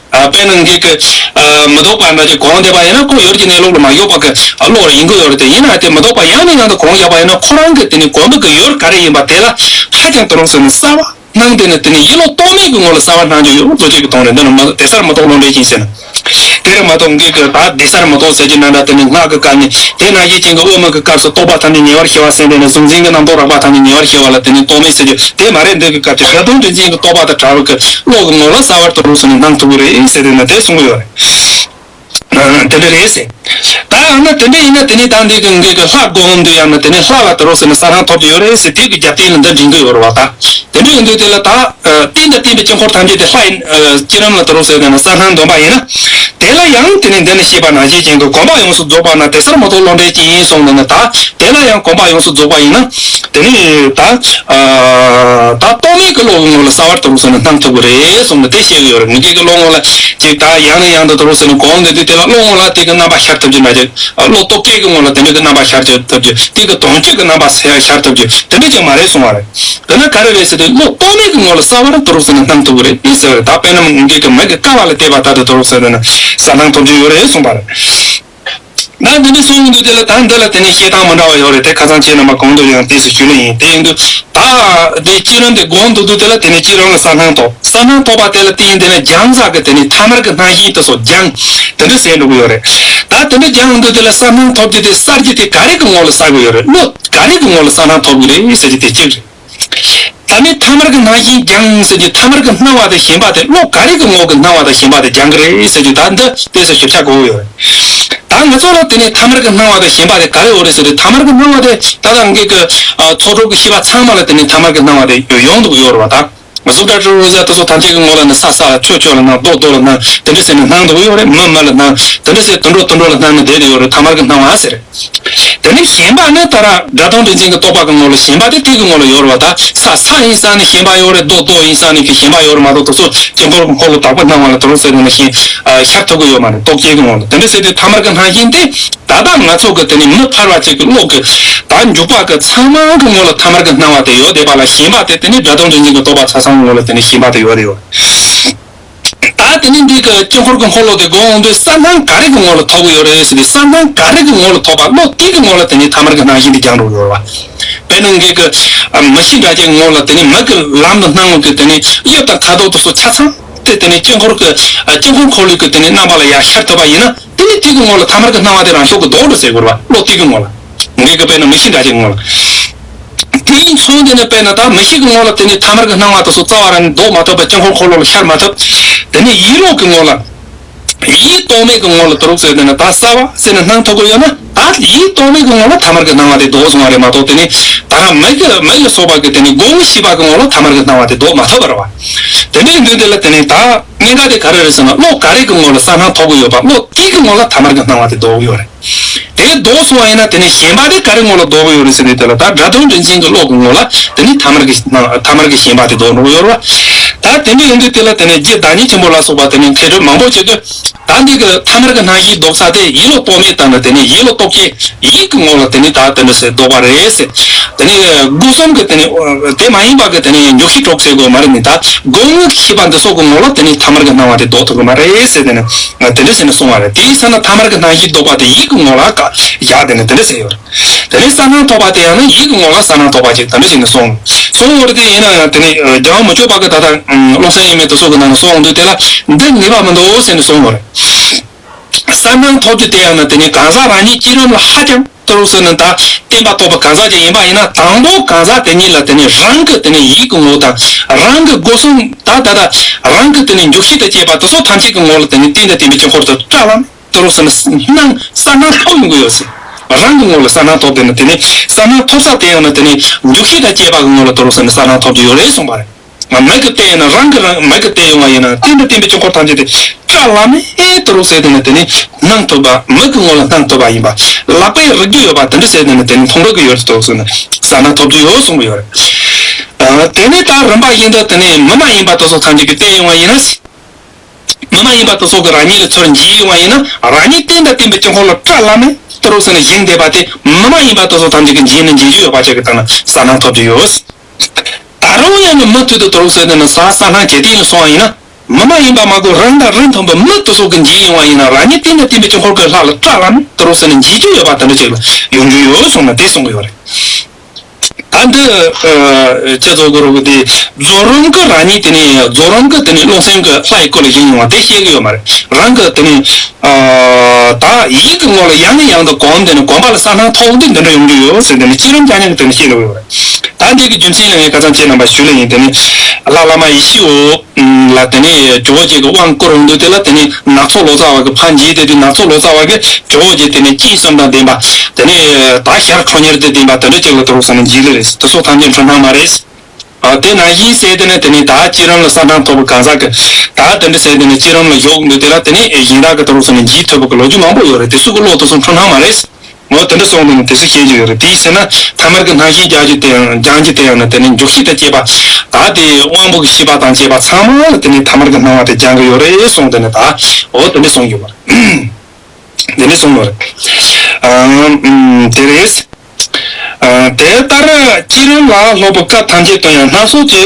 ཨ། དཔེར་ན་འགེགས་ཀྱི་ཨ་མི་རྟོག་པ་འདྲ་ཅིག་གོམས་བསྡད་པ་ཡིན་ན། ཁོ་ཡུལ་གྱི་གནས་ལུགས་ལ་མ་གཡོགས་པ་གི་ཨ་བློ་ལ་ཡིན་གྱི་ཡོད་རེད་དེ། ཡིན་ན་དེ་མི་རྟོག་པ་ཡང་ནས་ཡང་དུ་གོམས་བཞག་པ་ཡིན་ན། ཁོ་རང་གི་དེ་ནི་གོམས་པའི་གི་ཡུལ་ག་རེ་ཡིན་པ་དེ་ལ་ཧ་ཅང་དེ་རུ་ཟེར་ནས་གསལ་བ། སྣང་དེ་ནི་དེ་ནི་ཡིད་བློ་རྟོག་མེད་ཀྱི་ངོ་ལ་གསལ་བར་སྣང་རྒྱུ་ཡོད། རྫོགས་བྱེད་ཀྱི་དོན་རེད། འདི་ནི་མ་དེ་ཚེ་མི་རྟོག་བློ་འདྲེས་ཀྱིས་ཟེར་ན། དེ་རེད་མ་གཏོགས་འགེགས་ཀྱི་ད་དེ་ཚེ་མི་རྟོག་ཟེར་གྱི་ན་འདྲ། དེ་ནི་སྔགས་ཀྱི་སྐབས་ནས་དེ་ནང་བཞིན་ཅན་གྱི་དབུ་མ་གི་སྐབས་སུ་རྟོག་པ་ཐམས་ཅད་ཉེ་བར་ཤེས་པ་ཟེར། དེ་ནི་གཟུང་འཛིན་གྱི་རྣམ་རྟོག་རགས་པ་ཐམས་ཅད་ཉེ་བར་ཤེས་པ་ལ་དེ་ནི་རྟོག་མེད་ཟེར་རྒྱུ་དེ་མ་རེད། འདི་གི་སྐབས་ཀྱི་སྒྲ་དོན་རིན་ཆེན་གྱི་རྟོག་པ་དང་བྲལ་བའི་གི་བློ་གི་ངོ་ལ་གསལ་བར་དུ་རུང་ཟེར་ནས་སྣང་ཐུབ་ཀྱི་རེད་ཟེར། དེ་ནི་དེ་གསུང་གི་ཡོད་རེད། དེ་འདྲ་རེད་ཟེར། ད་ཡང་ན་དེ་འདྲ་ཡིན་ན་དེ་ནི་ད་འདི་གི་འགེགས་ཀྱི་ལྷ་སྒོམ་དུས་ཡང་ན་དེ་ནི་ལྷ་ལ་དེ་རུ་ཟེར་ནས་གསལ་སྣང་ཐོབ་ཀྱི་ཡོད་རེད་ཟེར། དེ་གི་རྒྱབ་རྟེན་ལ་འདི་འདྲེན་གྱི་ཡོད་རེད་བ། ད་དེ་འདྲ་ཡིན་དུས་དེ་ལ་ད་རྟེན་དང་བརྟེན་པའི་དཀྱིལ་འཁོར་ཐམས་ཅད་དེ་ལྷ་ཡིན། ཨ། སྤྱིར་ལམ་ལ་དེ་རུ་ཟེར་ནས་གསལ་སྣང་འདོན་པ་ཡིན་ན། དེ་ལ་ཡང་དེ་ནི་འདི་ནི་ཤེས་པ་ནང་བཞིན་ཅན་གྱི་གོམས་པ་ཡོངས་སུ་རྫོགས་པ་ན། དེ་ཚེ་མི་རྟོག་བློ་འདྲེས་ཀྱིས་ཡིན་གསུངས་ནས་ནི། ད་དེ་ལ་ཡང་གོམས་པ་ཡོངས་སུ་རྫོགས་པ་ཡིན་ན། དེ་ནི་ད་ཨ་ད་རྟོག་མེད་ཀྱི་བློ་གི་ངོ་ལ་གསལ་བར་དུ་རུང་ཟེར་ནས་སྣང་ཐུབ་ཀྱི་རེད་གསུངས་ནས་དེ་བཤད་ཀྱི་ཡོད་རེད། མི་འགེགས་ཀྱི་བློ་ངོ་ལ་ཅིག་ད་ཡང་ནས་ཡང་དུ་དུ་རུང་ཟེར་ནས་གོམས་ནས་དུས་དེ་ལ་བློ་ངོ་ལ་དེ་གི་རྣམ་པ་ཤར་ཐུབ་ཀྱི་འདྲ་ཅིག། ཨ། བློ་རྟོག་བཅས་ཀྱི་ངོ་ལ་དེ་འདྲ་གི་རྣམ་པ་ཤར་ཐུབ་ཀྱི། དེ་གི་དོན་སྤྱི་གི་རྣམ་པ་ཤར་ཐུབ་ཀྱི་དེ་འདྲ་ཅིག་མ་རེད་གསུང་བ་རེད། དེ་ན་ག་རེ་རེད་ཟེར་དུས་བློ་རྟོག་མེད་ཀྱི་ངོ་ལ་གསལ་བར་དུ་རུང་ཟེར་ནས་སྣང་ཐུབ་ཀྱི་རེད་ཨེ་ཟེར་བ་རེད། ད་དཔེར་ན་མི་འགེགས་ཀྱི་མིག་གི་ཀ་བ་ལ་བལྟས་པ་ལྟར་དུ་དུ་རུང་ཟེར་ནས་གསལ་སྣང་ཐོབ་ཀྱི་ཡོད་རེད་གསུངས་པ་རེད། ད་འདི་འདྲ་གསུངས་འདུག་དེ་ལ་ད་འདི་ལ་དེ་ནས་བཤད་སྟངས་མི་འདྲ་བ་ཡོད་རེད། དེ་ཁ་སང་ཁྱེད་རྣམ་པ་གོང་དུ་ཡང་ཏོག་ཙམ་ཞུས་ལེ་ཡིན། དེ་ཡིན་དུས་ད་དེ་བསྐྱེད་རིམ་དེ་སྒོམ་འདུག་དུས་དེ་ལ་དེ་ནས་བསྐྱེད་རིམ་ལ་གསལ་སྣང་ཐོབ། གསལ་སྣང་ཐོབ་པ་དེ་ལ་བརྟེན་དེ་ནས་སྦྱང་ས་གི་དེ་ནས་ཐ་མལ་གྱི་སྣང་ཞེན་དེ་ཚོ་སྦྱང་། དེ་འདྲ་ཟེར་འགྲོ་གི་ཡོད་རེད། ད་དེ་འདྲ་སྦྱང་འདུག་དེ་ལ་གསལ་སྣང་ཐོབ་རྒྱུ་དེ་གསལ་རྒྱུ་དེ་ག་རེ་གི་ངོ་ལ་གསལ་གི་ཡོད་རེད། བློ་ག་རེ་གི་ངོ་ལ་གསལ་སྣང་ཐོབ་གི་རེད་ཟེར་རྒྱུ་དེ་གཅིག་རེད། ད་ནི་ཐ་མལ་གྱི་སྣང་ཞེན་སྦྱང་ཟེར་རྒྱུ། ཐ་མལ་གྱི་སྣང་བ་དང་ཞེན་པ་དེ་བློ་ག་རེ་གི་ངོ་གི་སྣང་བ་དང་ཞེན་པ་དེ་སྦྱང་གི་རེད་ཟེར་རྒྱུ། ད་འདི་ཏོག་ཙམ་ཞིབ་ཆ་དགོས་ཡོད་རེད། ད་ང་ཚོ་ལ་དེ་ནི་ཐ་མལ་གྱི་སྣང་བ་དང་ཞེན་པ་དེ་ག་རེ་ཡོད་རེད་ཟེར་དུས། ཐ་མལ་གྱི་སྣང་བ་དེ་ད་ལྟ་ངེད་ཀྱི་ཨ་ཚོགས་དྲུག་གི་ཤེས་པ་ཚང་མ་ལ་དེ་ནི་ཐ་མལ་གྱི་སྣང་བ་དེ་ཡོང་འདུག་ཡོད་རེད་བ། ད་གཟུགས་སྒྲ་དྲི་རོ་རེག་བྱ་དེ་ཚོ་ཐམས་ཅད་ཀྱི་ངོ་ལ་ནི་ས་ས་ལ་ཆོས་ཆོས་ལ་སྣང་། རྡོ་རྡོ་ལ་སྣང་། དེ་འདྲ་ཟེར་ནས་སྣང་འདུག་ཡོད་རེད། མི་མི་ལ་སྣང་། དེ་འདྲ་ཟེར་དུད་འགྲོ་དུད་འགྲོ་ལ་སྣང་ནས་བསྡད་དེ་ཡོད་རེད། ཐ་མལ་གྱི་སྣང་བ་ཟེར། དེ་ནས་ཞེན་པ་ནི་ད་ར་སྒྲ་དོན་རིག་འཛིན་གྱི་རྟོག་པ་གི་ངོ་ལ་ཞེན་པ་དེ་དེ་གི་ངོ་ལ་ཡོད་རེད་བ། ད་ས་ས་ཡིན་ས་ནས་ཞེན་པ་ཡོད་རེད། རྡོ་རྡོ་ཡིན་ས་ནས་ཀྱི་ཞེན་པ་ཡོད་རེད་མ་གཏོགས། དེ་ཚོ་དཀྱིལ་འཁོར་གྱི་འཁོར་ལོ་དག་པའི་སྣང་བ་ལ་དེ་རུ་ཟེར་ནས་ཞེན་ཤར་ཐུབ་ཀྱི་ཡོད་མ་རེད། རྟོག་བཅས་ཀྱི་ངོ་ལ། དེ་འདྲ་ཟེར་དུས་ཐ་མལ་གྱི་སྣང་ཞེན་དེ་ད་ལྟ་ང་ཚོ་གི་དེ་ནི་མི་ཕལ་བ་ཅིག་གི་བློ་གི་ད་འཇུག་པ་གི་ཚང་མ་གི་ངོ་ལ་ཐ་མལ་གྱི་སྣང་བ་དེ་ཡོད་བསྡད་པ་ལ། ཞེན་པ་དེ་དེ་ནི་སྒྲ་དོན་རིག་འཛིན་གྱི་རྟོག་པ་ཆ་ཚང་གི་ངོ་ལ་དེ་ནི་ཞེན་པ་དེ་ཡོད་རེད་ཡོད། ད་དེ་ནི་འདི་གི་དཀྱིལ་འཁོར་གྱི་འཁོར་ལོ་དེ་སྒོམ་འོང་དུས་གསལ་སྣང་ག་རེ་གི་ངོ་ལ་ཐོབ་ཀྱི་ཡོད་རེད་ཟེར་དུས། གསལ་སྣང་ག་རེ་གི་ངོ་ལ་ཐོབ་པ། བློ་དེ་གི་ངོ་ལ་དེ་ནི་ཐ་མལ་གྱི་སྣང་ཞེན་དེ་སྦྱང་འགྲོ་གི་ཡོད་རེད་བ། དཔེར་ན་ངེད་ཀྱི་ཨ་མི་ཤེས་འདྲ་ཅིག་ངོ་ལ་དེ་ནི་མིག་གི་ལམ་དུ་སྣང་ངོ་གི་དེ་ནི་དབྱིབས་དང་ཁ་དོག་དེ་ཚོ་ཆ་ཚང་དེ་དེ་ནི་དཀྱིལ་འཁོར་གྱི་ཨ་དཀྱིལ་འཁོར་འཁོར་ལོ་གི་དེ་ནི་རྣམ་པ་ལ་ཡར་ཤར་ཐུབ་པ་ཡིན་ན། དེ་ནི་དེ་གི་ངོ་ལ་ཐ་མལ་གྱི་སྣང་བ་དེ་རང་ཤུགས་ཀྱིས་ལྡོག་འགྲོ་ཟེར་དགོས་རེད་བ། བློ་དེ་གི་ངོ་ལ། ངེད་ཀྱི་དཔེར་ན་མི་ཤེས་འདྲ་ཅིག་ངོ་ལ། དེ་ཡིན་སོང་དེ་ནི་དཔེར་ན་ད་མི་ཤེས་ཀྱི་ངོ་ལ་དེ་ནི་ཐ་མལ་གྱི་སྣང་བ་དེ་ཚོ་རྩ་བ་རང་ནས་ལྡོག་མ་ཐུབ་པ། དཀྱིལ་འཁོར་འཁོར་ལོ་ལ་ཤར་མ་ཐུབ། དེ་ནི་ཡིད་ལོག་གི་ངོ་ལ། ཡིད་རྟོག་མེད་ཀྱི་ངོ་ལ་དེ་རུ་ཟེར་དེ་ནི་ད་གསལ་བ་ཟེར་ནས་སྣང་ཐུབ་ཀྱི་ཡོད་ན། ད་ཡིད་རྟོག་མེད་ཀྱི་ངོ་ལ་ཐ་མལ་གྱི་སྣང་བ་དེ་ལྡོག་སོང་བ་རེད་མ་གཏོགས། དེ་ནི་ད་མིག་གི་མིག་ལ་སོགས་པ་གི་དེ་ནི་སྒོམ་ཤེས་པ་གི་ངོ་ལ་ཐ་མལ་གྱི་སྣང་བ་དེ་ལྡོག་མ་ཐུབ་པ་རེད་བ། དེ་འདྲའི་དུས་དེ་ལ་དེ་ནི་ད་གཉིས་ཀ་དེ་ག་རེ་རེད་ཟེར་ན། བློ་ག་རེ་གི་ངོ་ལ་གསལ་སྣང་ཐོབ་ཀྱི་ཡོད་པ། བློ་དེ་གི་ངོ་ལ་ཐ་མལ་གྱི་སྣང་བ་དེ་ལྡོག་གི་ཡོད་རེད། དེ་ལྡོག་སོང་བ་ཡིན་ན་དེ་ནི་ཞེན་པ་དེ་ག་རེ་ངོ་ལ་ལྡོག་གི་ཡོད་རེད་ཟེར་དུས། དེ་ལ་ད་སྒྲ་དོན་རིག་འཛིན་གྱི་བློ་གི་ངོ་ལ་དེ་ནི་ཐ་མལ་གྱི་སྣང་ཐ་མལ་གྱི་ཞེན་པ་དེ་ལྡོག་འགྲོ་གི་ཡོད་རེད་བ། ད་དེ་འདྲ་ཡིན་དུས་དེ་ལ་དེ་ནི་རྗེ་བདག་ཉིད་ཆེན་པོ་ལ་སོགས་པ་དེ་ནི་མཁས་གྲུབ་མང་པོ་ཅིག་གིས་ད་འདི་གི་ཐ་མལ་གྱི་སྣང་ཞེན་ལྡོག་ས་དེ་ཡིད་ལ་རྟོག་མེད་དང་ནི་དེ་ནི་ཡིད་ལ་རྟོག་བཅས་ཡིད་ཀྱི་ངོ་ལ་དེ་ནི་ད་དེ་འདྲ་ཟེར་ལྡོག་པ་རེད་ཟེར། དེ་ནི་སྒོ་གསུམ་གྱི་དེ་ནི་དེ་མ་ཡིན་པ་གི་དེ་ནི་འཇུག་ཤེས་གྲོགས་ཟེར་དགོས་མ་རེད། ནི་ད་སྒོམ་ངོ་གི་ཤེས་པ་འདི་སོགས་ཀྱི་ངོ་ལ་དེ་ནི་ཐ་མལ་གྱི་སྣང་བ་དེ་ལྡོག་ཐུབ་ཀྱི་མ་རེད་ཟེར། དེ་ནི་དེ་འདྲ་ཟེར་ནས་གསུངས་པ་རེད། དེའི་ཚེ་ན་ཐ་མལ་གྱི་སྣང་ཞེན་ལྡོག་པ་དེ་ཡིད་ཀྱི་ངོ་ལ་བཞག་དེ་ནི་དེ་འདྲ་ཟེར་ཡོད་རེད། དེ་ནས་གསལ་སྣང་ཐོབ་པ་དེ་ཡང་ན་ཡིད་ཀྱི་ངོ་ལ་གསལ་སྣང་ཐོབ་པ་ཅིག་དམ་པའི་ཞིག་ནས་གསུངས། གསུངས་ཡོད་རེད། དེ་ཡིན་ན་ཡང་དེ་ནས་རྒྱལ་བ་མི་བསྐྱོད་པ་གི་ད་ལྟ་ཀློང་གསལ་དབྱེར་མེད་དེ་ཚོ་གི་ནང་ན་གསུངས་འདུག་དེ་ལ་འདི་ངེས་པ་མི་འདུག་ཟེར་ནས་གསུངས་ཡོད་རེད། གསལ་སྣང་ཐོབ་རྒྱུ་དེ་ཡང་ན་དེ་ནས་གང་ཟག་རང་ཉིད་བསྐྱེད་རིམ་ལ་ཧ་ཅང་དུ་རུ་ཟེར་ན་ད་བསྟན་པ་རྟོགས་པ་གང་ཟག་ཅིག་ཡིན་པ་ཡིན་ན། དང་པོ་གང་ཟག་དེ་ཉིད་ལ་དེ་ནས་རང་གི་དེ་ནས་ཡིད་ཀྱི་ངོ་དང་རང་གི་སྒོ་གསུམ་ད་ད་ད་རང་གི་དེ་ནས་འཇུག་ཤེས་དང་བཅས་པ་དེ་ཚོ་ཐམས་ཅད་ཀྱི་ངོ་ལ་དེ་ནས་རྟེན་དང་བརྟེན་པའི་དཀྱིལ་འཁོར་དུ་བཀྲ་ལམ། དུ་རུ་ཟེར་ན་སྣང་གསལ་སྣང་ཐོབ་ཡོང་གི་ཡོད་ཟེར། རང་གི་ངོ་ལ་གསལ་སྣང་ཐོབ་དེ་ནི་དེ་ནི་གསལ་སྣང་ཐོབ་ས་དེ་ཡང་ན་དེ་ནི་འཇུག་ཤེས་དང་བཅས་པ་གི་ངོ་ལ་དུ་རུ་ཟེར་ན་གསལ་སྣང་ཐོབ་ཀྱི་ཡོད་རེད་གསུངས་པ་རེད། མིག་གིས་བལྟས་ཡོང་ན་རང་གི་རང་མིག་གིས་བལྟས་ཡོང་བ་ཡིན་ན་རྟེན་དང་བརྟེན་པའི་དཀྱིལ་འཁོར་ཐམས་ཅད་དེ་བཀྲ་ལམ་ཨེ་དུ་རུ་ཟེར་དེ་ནི་དེ་ནི་སྣང་ཐུབ་པ། མིག་གི་ངོ་ལ་སྣང་ཐུབ་པ་ཡིན་པ། ལག་པས་རེག་རྒྱུ་ཡོད་པ་དེ་འདྲ་ཟེར་དེ་ནི་དེ་ནི་མཐོང་གི་ཡོད་རེད། དུ་རུ་ཟེར་ན་གསལ་སྣང་ཐོབ་ཀྱི་ཡོད་གསུངས་ཀྱི་ཡོད་རེད། དེ་ནས་ད་རིམ་པ་བཞིན་དུ་དེ་ནི་མི་མ་ཡིན་པ་དེ་ཚོ་ཐམས་ཅད་ཀྱིས་བལྟས་ཡོང་བ་ཡིན་ན། མི་མ་ཡིན་པ་དེ་ཚོ་གིས་རང་ཉིད་ལ་ཚུར་འཇལ་ཡོང་བ་ཡིན་ན། རང་ཉིད་རྟེན་དང་བརྟེན་པའི་དཀྱིལ་འཁོར་ལ་བཀྲ་ལམ་མེ་དུ་རུ་ཟེར་ན་བཞེངས་བསྡད་པ་དེ་མི་མ་ཡིན་པ་དེ་ཚོ་ཐམས་ཅད་ཀྱིས་འཇལ་ནས་འཇལ་རྒྱུ་ཡོད་པ་ཅིག་གི་སྟེང་ན་གསལ་སྣང་ཐོབ་ཀྱི་ཡོད། ད་རུང་ཡང་ན་མུ་མཐུད་དུ་དུ་རུ་ཟེར་དེ་ནི་ས་གསལ་སྣང་ཇེ་བརྟན་ལ་སོང་བ་ཡིན་ན། མི་མ་ཡིན་པ་མ་གོ་རང་དང་རང་མཐུན་པ་མི་དེ་ཚོ་གིས་འཇལ་ཡོང་བ་ཡིན་ན། རང་ཉིད་རྟེན་དང་བརྟེན་པའི་དཀྱིལ་འཁོར་གྱི་ལྷ་ལ་བཀྲ་ལམ་མེ་དུ་རུ་ཟེར་ན་འཇལ་རྒྱུ་ཡོད་པ་དེ་འདྲ་ཅིག་ལ་ཡོང་རྒྱུ་ཡོད་གསུངས་ན་དེ་གསུང་གི་ཡོད་རེད། ད་འདི་ཨ་ཁྱེད་ཚོ་གི་རོགས་ཀྱི་དེ་རྫོགས་རིམ་གྱི་རང་ཉིད་དེ་ནས་རྫོགས་རིམ་གྱི་དེ་ནས་ཀློང་སེང་གི་ལྷ་ཡི་སྐུ་ལ་བཞེངས་ཡོང་བ་དེ་བཤད་གི་ཡོད་མ་རེད། རང་གི་དེ་ནས་ཨ་ད་ཡིད་ཀྱི་ངོ་ལ་ཡང་ནས་ཡང་དུ་གོམས་དེ་ནས་གོམས་པ་ལ་གསལ་སྣང་ཐོབ་འདི་འདི་འདྲ་ཡོང་གི་ཡོད་ཟེར། དེ་ནས་བསྐྱེད་རིམ་རྐྱང་རྐྱང་གི་དེ་ནས་བཤད་ཡོད་རེད། ད་འདི་གི་རྒྱུ་མཚན་ལ་ངས་ཁ་སང་ཁྱེད་རྣམ་པ་ཞུ་ལེ་ཡིན། དེ་ནས་ལྷ་བླ་མ་ཡེ་ཤེས་འོད་ལ་དེ་ནས་ཇོ་བོ་རྗེ་གི་དབང་བསྐུར་འོང་དུས་དེ་ལ་དེ་ནས་ནག་ཚོགས་ལོ་ཙཱ་བ་གི་ཕར་མཇལ་དེ་དུས་ནག་ཚོགས་ལོ་ཙཱ་བ་གི་ཇོ་བོ་རྗེ་དེ་ནས་སྤྱན་གསུམ་དང་ལྡན་པ། དེ་ནས་ད་ཞལ་ཁྲོ་གཉེར་དུ་ལྡན་པ་དེ་འདྲ་ཅིག་ལ་དུ་རུ་ཟེར་ནས་འཇལ་ལེ་རེད། དེ་ཚོ་ཐམས་ཅད་འཁྲུལ་སྣང་མ་རེད། ཨ་དེ་ནང་བཞིན་ཟེར་དེ་ནས་དེ་ནས་ད་བསྐྱེད་རིམ་ལ་གསལ་སྣང་ཐོབ་པའི་གང་ཟག་གི་ད་དེ་འདྲ་ཟེར་དེ་ནས་བསྐྱེད་རིམ་ལ་ཞུགས་འདུག་དེ་ལ་དེ་ནས་གཞན་དག་གི་དུ་རུ་ཟེར་ནས་འཇལ་ཐུབ་པ་གི་ལོ་རྒྱུས་མང་པོ་ཡོད་རེད། དེ་ཚོ་གི་བློ་དེ་ཚོ་འཁྲུལ་སྣང་མ་རེད། འོ་དེ་འདྲ་སོང་དུས་ནི་དེ་ཚོ་ཤེས་ཀྱི་ཡོད་རེད། དེའི་ཕྱིར་ན་ཐ་མལ་གྱི་སྣང་ཞེན་སྦྱང་རྒྱུ་དེ་ཡང་སྦྱང་རྒྱུ་དེ་ཡང་ན་དེ་ནི་འཇུག་ཤེས་དང་བཅས་པ་ད་དེ་དབང་པོ་གི་ཤེས་པ་དང་བཅས་པ་ཚང་མ་ལ་དེ་ནི་ཐ་མལ་གྱི་སྣང་བ་དེ་སྦྱང་གི་ཡོད་རེད་གསུངས། དེ་ནི་ད་འོ་དེ་འདྲ་གསུངས་ཡོད་པ་རེད། དེ་འདྲ་གསུངས་ཡོད་རེད། ཨ་ཨམ་དེ་རེད། དེ་ལྟར་བསྐྱེད་རིམ་ལ་སློབ་པའི་སྐབས་ཐམས་ཅད་དུ་ཡང་སྣ་ཚོགས་ཀྱི་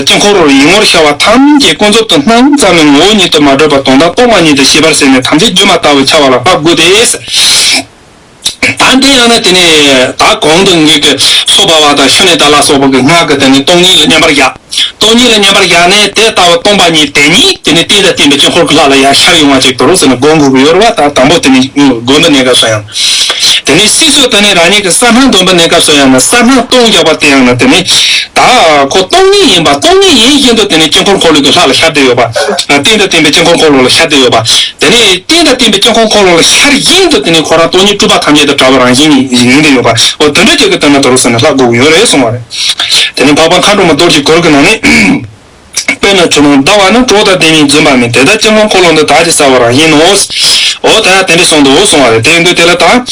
དཀྱིལ་འཁོར་ཡིད་ངོར་ཤར་བ་ཐམས་ཅད་ཀུན་རྫོབ་ཏུ་སྣང་ཙམ་ནི་ངོ་བོ་ཉིད་དུ་མ་གྲུབ་པར་དོན་དམ་སྟོང་པ་ཉིད་དུ་ཤེས་པར་བྱས་ནས་ཐམས་ཅད་སྒྱུ་མར་ལྟ་བར་བྱ་བ་ལ་བསླབ་དགོས་ཏེ། ད་འདི་ཡང་ན་དེ་ནས་ད་གོང་དུ་ངེད་ཀྱི་སོ་བྷ་བ་དང་ཤུ་ནི་ཏ་ལ་སོགས་པ་གི་སྔགས་ཀྱི་དེ་ནས་སྟོང་ཉིད་ལ་མཉམ་པར་བཞག་སྟོང་ཉིད་ལ་མཉམ་པར་བཞག་ནས་དེ་ལྟ་བུ་སྟོང་པ་ཉིད་དེ་ཉིད་དེ་ནས་རྟེན་དང་བརྟེན་པའི་དཀྱིལ་འཁོར་གྱི་ལྷ་ལ་ཡར་ཤར་ཡོང་བ་ཅིག་དུ་རུ་ཟེར་ནས་སྒོམ་དགོས་ཀྱི་ཡོད་རེད་བ། ད་དང་པོ་དེ་ནས་སྒོམ་པའི་གནས་སྐབས་སུ་ཡང་། དེ་ནས་སོ་སོ་དེ་ནས་རང་ཉིད་ཀྱི་སོ་སྣང་འདོན་པའི་གནས་སྐབས་སུ་ཡང་ན་སོ་སྣང་སྟོང་རྒྱག་པ་དེ་ཡང་ན་དེ་ནས་ད་ཁོ་སྟོང་ཉིད་ཡིན་པ་སྟོང་ཉིད་ཡིན་བཞིན་དུ་དེ་ནས་དཀྱིལ་འཁོར་འཁོར་ལོ་གི་ལྷ་ལ་ཤར་བསྡད་ཡོད་པ། རྟེན་དང་བརྟེན་པའི་དཀྱིལ་འཁོར་འཁོར་ལོ་ལ་ཤར་བསྡད་ཡོད་པ། དེ་ནས་རྟེན་དང་བརྟེན་པའི་དཀྱིལ་འཁོར་འཁོར་ལོ་ལ་ཤར་བཞིན་དུ་དེ་ནས་ཁོ་རང་སྟོང་ཉིད་སྤྲུལ་པ་ཐམས་ཅད་དང་བྲལ་བ་རང་བཞིན་ཡིན་བསྡད་ཡོད་པ། འོ་དེ་འདྲ་ཅིག་གི་དོན་ན་དོ་རུ་ཟེར་ནས་ལྷག་དགོས་ཀྱི་ཡོད་རེད་གསུང་བ་རེད། དེ་ནས་འཕགས་པ་མཁའ་འགྲོ་མ་རྡོ་རྗེ་གུར་གྱི་ནང་ནས། དཔེར་ན་ཆུ་ནང་ཟླ་བ་ནི་གྲོགས་དང་ལྡན་མིན་རྫུན་པ་མིན། དེ་ལྟར་དཀྱིལ་འཁོར་འཁོར་ལོ་འདི་བདག་གིས་གསལ་བར་བཞིན་ནོ། འོ་ད་དེ་འདྲ་གསུངས་འདུག་གསུང་བ་རེད། དེ་ཡིན་དུས་དེ་ལ་ད།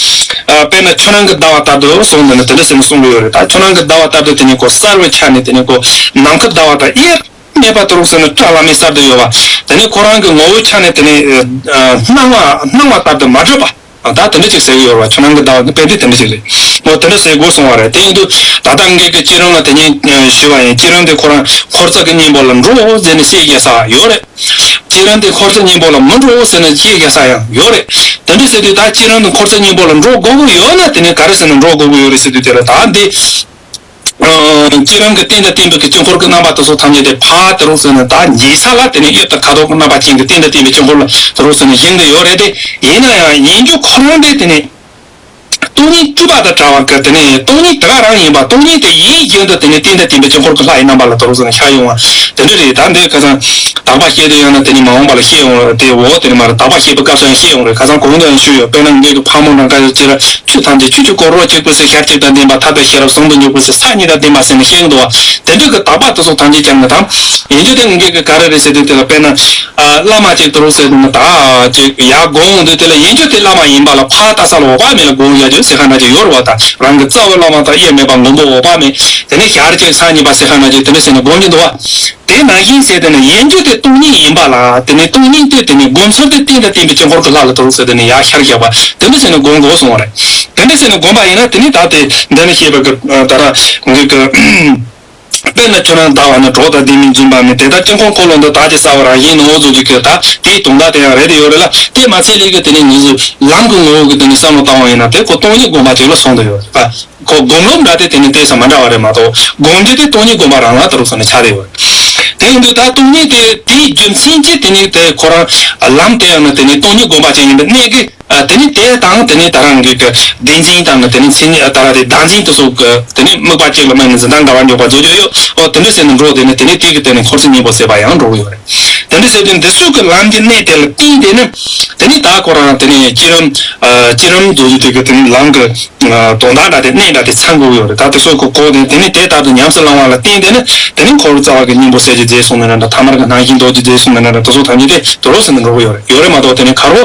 དཔེར་ན་ཆུ་ནང་གི་ཟླ་བ་ལྟར་དུ་གསུངས་འདུག་ན་དེ་འདྲ་ཟེར་ནས་གསུང་གི་ཡོད་རེད། ད་ཆུ་ནང་གི་ཟླ་བ་ལྟར་དུ་དེ་ནི་ཁོ་གསལ་བའི་ཆ་ནས་དེ་ནི་ཁོ་ནམ་མཁའི་ཟླ་བ་དང་དབྱེར་མེད་པ་དུ་རུ་ཟེར་ནས་བཀྲ་ལམ་མེ་གསལ་དུ་ཡོད་པ། དེ་ནི་ཁོ་རང་གི་ངོ་བོའི་ཆ་ནས་དེ་ནི་སྣང་བ་སྣང་བ་ལྟར་དུ་མ་གྲུབ་པ། ད་དེ་འདྲ་ཅིག་ཟེར་གྱི་ཡོད་རེད་བ། ཆུ་ནང་གི་ཟླ་བ་ནི་དཔེ་དེ་དེ་འདྲ་ཅིག་རེད། འོ་དེ་འདྲ་ཟེར་དགོས་གསུང་བ་རེད། དེ་ཡིན་དུས་ད་ལྟ་ངེད་ཀྱི་བསྐྱེད་རིམ་ལ་དེ་ཉིད་ཞུས་པ་ཡིན། བསྐྱེད་རིམ་དེ་ཁོ་རང་འཁོར་ཚོགས་ཀྱི་གཉེན་པོ་ལ་འགྲོ་ཟེར་ནས་བཤད་རྒྱུ་ས་ཡོད་རེད། བསྐྱེད་རིམ་དེ་འཁོར་ཚོགས་གཉེན་པོ་ལ་མི་འགྲོ་ཟེར་ནས་བཤད་རྒྱུ་ས་ཡང་ཡོད་རེད། དེ་འདྲ་ཟེར་དུས་ད་བསྐྱེད་རིམ་དེ་འཁོར་ཚོགས་གཉེན་པོ་ལ་འགྲོ་དགོས་ཀྱི་ཡོད་ན་དེ་ནི་ག་རེ་ཟེར་ནས་འགྲོ་དགོས་ཀྱི་ཡོད་རེད་ཟེར་དུས་དེ་ལ་ད་འདི། བསྐྱེད་རིམ་གྱི་རྟེན་དང་བརྟེན་པའི་གི་དཀྱིལ་འཁོར་གྱི་རྣམ་པ་དེ་ཚོ་ཐམས་ཅད་དེ་ཕར་དེ་རུ་ཟེར་ནས་ད་ཉེ་ས་ལ་དེ་ནས་གཡོབ་དང་ཁ་དོག་གི་རྣམ་པ་ཅན་གྱི་རྟེན་དང་བརྟེན་པའི་དཀྱིལ་འཁོར་ལ་དེ་རུ་ཟེར་ནས་བཞེངས་ཀྱི་ཡོད་རེད་དེ། ཡིན་ན་ཡང་ཡིན་རྒྱུ་ཁོ་རང་དེ་དེ་ནས་སྟོང་ཉིད་སྤྲུལ་པ་དང་བྲལ་བ་གི་དེ་ནས་སྟོང་ཉིད་དེ་ག་རང་ཡིན་པ། སྟོང་ཉིད་དེ་ཡིན་བཞིན་དུ་དེ་ནས་རྟེན་དང་བརྟེན་པའི་དཀྱིལ་འཁོར་གྱི་ལྷ་ཡི་རྣམ་པ་ལ་དེ་རུ་ཟེར་ནས་ཤར་ཡོང་བ་དེ་འདྲ་རེད། ད་འདི་ཁ་སང་དག་པ་བཤད་དུས་ཡང་ན་དེ་ནས་མ་འོངས་པ་ལ་བཤད་ཡོང་རེད་དེ། འོ་དེ་ནས་མ་རེད། དག་པ་བཤད་པའི་སྐབས་སུ་ཡང་བཤད་ཡོང་རེད། ཁ་སང་གོང་དུ་ཡང་ཞུས་ཡོད། དཔེར་ན་ངེད་ཀྱི་ཕག་མོ་ནང་ཁ་ཡོད་ཅེ་ར། ཆུ་ཐམས་ཅད་ཆུ་ཆུ་སྐོར་རོ་གཅིག་པུ་ཟེར་ཤར་ཕྱོགས་དང་ལྡན་པ་ཐབས་དང་ཤེས་རབ་ཟུང་དུ་འཇུག་པ་ཟེར་ས་གཉིས་དང་ལྡན་པ་ཟེར་ནས་བཤད་ཀྱི་འདུག་བ། དེ་འདྲ་གི་དག་པ་དེ་ཚོ་ཐམས་ཅད་ཀྱང་ནི་དང་། ཡིན་རྒྱུ་དེ་ངེད་ཀྱི་ག་རེ་རེད་ཟེར་དུས་དེ་ལ་དཔེར་ན། བླ་མ་ཅིག་དུ་རུ་ཟེར་དུས་ན་ད་ཅིག་ཡར་དགོངས་འོང་དུས་དེ་ལ་ཡིན་རྒྱུ་དེ་བླ་མ་ཡིན་པ་ལ་ཕར་ལྟ་ས་ལ་འོད་དཔག་མེད་ལ་དགོངས་ཡ་རྒྱུ་ཟེར་ཁ་ན་ཅིག་ཡོད་རེད་བ། ད་རང་གི་རྩ་བའི་བླ་མ་དང་དབྱེར་མེད་པ་མགོན་པོ་འོད་དཔག་མེད། དེ་ནས་ཞར་ཅིག་ས་གཉིས་པ་ཟེར་ཁ་ན་ཅིག་དེ་འདྲ་ཟེར་ནས་དགོངས་ཀྱི་འདུག་བ། དེ་ནང་བཞིན་ཟེར་དེ་ནི་ཡིན་རྒྱུ་དེ་སྟོང་ཉིད་ཡིན་པ་ལ་དེ་ནི་སྟོང་ཉིད་དེ་དེ་ནི་སྒོམ་ཚུལ་དེ་རྟེན་དང་བརྟེན་པའི་དཀྱིལ་འཁོར་གྱི་ལྷ་ལ་དུ་རུ་ཟེར་དེ་ནི་ཡར་ཤར་བཞག་པ་དེ་འདྲ་ཟེར་ནས་སྒོམ་དགོས་གསུང་བ་རེད། དེ་འདྲ་ཟེར་ནས་སྒོམ་པ་ཡིན་ན་དེ་ནི་ད་དེ་འདི་ནི་ཤེས་པ་གི་ད་ར་ངེད་ཀྱི་དཔེར་ན་ཁྱོད་རང་ཟླ་བ་ནི་གྲོགས་དང་ལྡན་མིན་རྫུན་པ་མིན། དེ་ལྟར་དཀྱིལ་འཁོར་འཁོར་ལོ་འདི་བདག་གིས་གསལ་བར་བཞིན་ནོ་ཟེར་གྱི་གི་ད་དེའི་དོན་དག་དེ་ཡང་རེད་དེ་ཡོད་རེད་ལ། དེ་མ་ཚད་ལས་གི་དེ་ནི་ངེད་ཚོས་ལམ་གྱི་ངོ་བོ་གི་དེ་ནི་བསམ་བློ་བཏང་བ་ཡིན་ན་དེ་ཁོ་སྟོང་ཉིད་སྒོམ་པ་ཅིག་ལ་སོང་དུ་ཡོད་རེད། ཁོ་སྒོམ་ལུགས་འདྲ་དེ་དེ་ནི་དེ་ས་མ་འདྲ་བ་རེད་མ་གཏོགས་སྒོམ་རྒྱུ་དེ་སྟོང་ཉིད་སྒོམ་པ་རང་ལ་དུ་རུ་ཟེར་ནས་ཆགས་དེ་ཡོད་རེད། དེ་ཡིན་དུས་ད་སྟོང་ཉིད་དེ་དེའི་རྒྱུ་མཚན་གྱིས་དེ་ནི་དེ་ཁོ་རང་ལམ་དེ་ཡང་ནི་དེ་ནི་སྟོང་ཉིད་སྒོམ་པ་ཅིག་ཡིན་པའི་གནད་ཀྱིས། ཨ་དེ་ནི་དེ་དང་དེ་ནི་ད་རང་གི་གི་བདེན་འཛིན་དང་དེ་ནི་མཚན་ཉིད་ད་ར་དེ་བདག་འཛིན་དེ་ཚོ་གི་དེ་ནི་དམིགས་པ་གཅིག་ལ་དམིགས་ནས་འཛིན་སྟངས་འགལ་བ་འཇོག་པ་བཟོ་རྒྱུ་ཡོད། ཨོ་དེ་འདྲ་ཟེར་ནས་འགྲོ་དེ་ནི་དེ་ནི་དེ་གི་དེ་ནི་འཁོར་ཚོགས་གཉིས་པོ་ཟེར་བ་ཡང་འགྲོ་གི་ཡོད་རེད། དེ་འདྲ་ཟེར་དུས་འདི་ཚོ་གི་ལམ་གྱི་གནད་དེ་ལ་བརྟེན་དེ་ནི་དེ་ནི་ད་ཁོ་རང་དེ་ནི་བསྐྱེད་རིམ་ཨ་བསྐྱེད་རིམ་བཟོ་རྒྱུ་དེ་གི་དེ་ནི་ལམ་གྱི་དོན་དག་འདྲ་དེ་གནད་འདྲ་དེ་ཚང་དགོས་ཀྱི་ཡོད་རེད། ད་དེ་ཚོ་གི་གོ་དེ་དེ་ནི་དེ་ལྟར་དུ་ཉམས་སུ་བླང་བ་ལ་བརྟེན་དེ་ནི་དེ་ནི་འཁོར་རྩ་བ་གི་གཉེན་པོ་ཟེར་རྒྱུ་རྫས་གསུངས་ནི་འདྲ་ཐ་མར་གྱི་སྣང་ཞེན་འདོར་རྒྱུ་རྫས་གསུངས་ནི་འདྲ་དེ་ཚོ་ཐམས་ཅད་དེ་དུ་རུ་ཟེར་ནས་འགྲོ་གི་ཡོད་རེད། ཡོད་རེད་མ་གཏོགས་དེ་ནི་ག་རུ།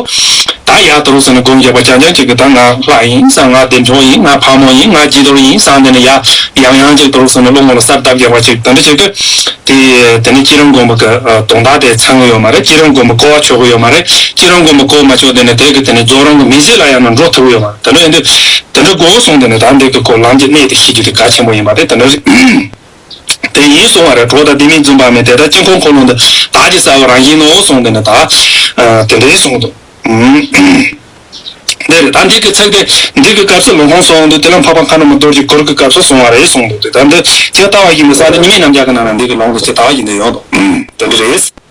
ད་ཡར་དུ་རུ་ཟེར་ནས་སྒོམ་རྒྱག་པ་རྐྱང་རྐྱང་གཅིག་གི་ད་ང་ལྷ་ཡིན་ས། ང་བདེ་མཆོག་ཡིན། ང་ཕག་མོ་ཡིན། ང་བརྗིད་གཏོར་ཡིན་ས། འདི་ནས་ཡ་ཡང་ཡང་གཅིག་དུ་རུ་ཟེར་ནས་བློ་ངོ་ལ་གསར་བཏབ་རྒྱག་པ་གཅིག་དེ་འདྲ་བྱེད་དུས། དེ་དེ་ནི་བསྐྱེད་རིམ་སྒོམ་པ་གི་དོན་དག་དེ་ཚང་གི་ཡོད་མ་རེད། བསྐྱེད་རིམ་སྒོམ་པ་གོ་བ་ཆོད་གི་ཡོད་མ་རེད། བསྐྱེད་རིམ་སྒོམ་པ་གོ་མ་ཆོད་དེ་ནས་དེ་གི་དེ་ནས་རྫོགས་རིམ་གི་མི་ཚེ་ལ་ཡང་ན་འགྲོ་ཐུབ་ཀྱི་ཡོད་མ་རེད། དེ་འདྲ་ཡིན་དུས་དེ་འདྲ་གོ་སོང་དེ་ནས་ད་འདི་གི་གོ་ལམ་གྱི་གནད་དེ་ཤེས་རྒྱུ་དེ་གལ་ཆེན་པོ་ཡིན་པ་རེད། དེ་འདྲ་རེད། དེ་ཡིན་གསུང་བ་རེད། གྲོགས་དང་ལྡན་མིན་རྫུན་པ་མིན། དེ་ལྟར་དཀྱིལ་འཁོར་འཁོར་ལོ་འདི་བདག་གིས་གསལ་བར་བཞིན་ནོ་གསུངས་དེ་ནས་ད་དེ་འདྲའི་གསུངས་འདུག་འདི་རེད། ད་འདི་གི་ཚིག་དེ་འདི་གི་སྐབས་སུ་ལུང་ཁུངས་སོགས་འདུག་དེ་ལ་འཕགས་པ་མཁའ་འགྲོ་མ་རྡོ་རྗེ་གུར་གྱི་སྐབས་སུ་གསུངས་པ་རེད་གསུངས་འདུག་དེ་ད་འདི་ཇི་ལྟ་བ་བཞིན་དུ་གསལ་ཏེ་ཉི་མའི་རྣམ་གཞག་གི་ནང་ན་འདི་གི་ལུང་དུ་ཇི་ལྟ་བ་བཞིན་དུ་ཡོད་འདུག་དེ་འདྲ་རེད།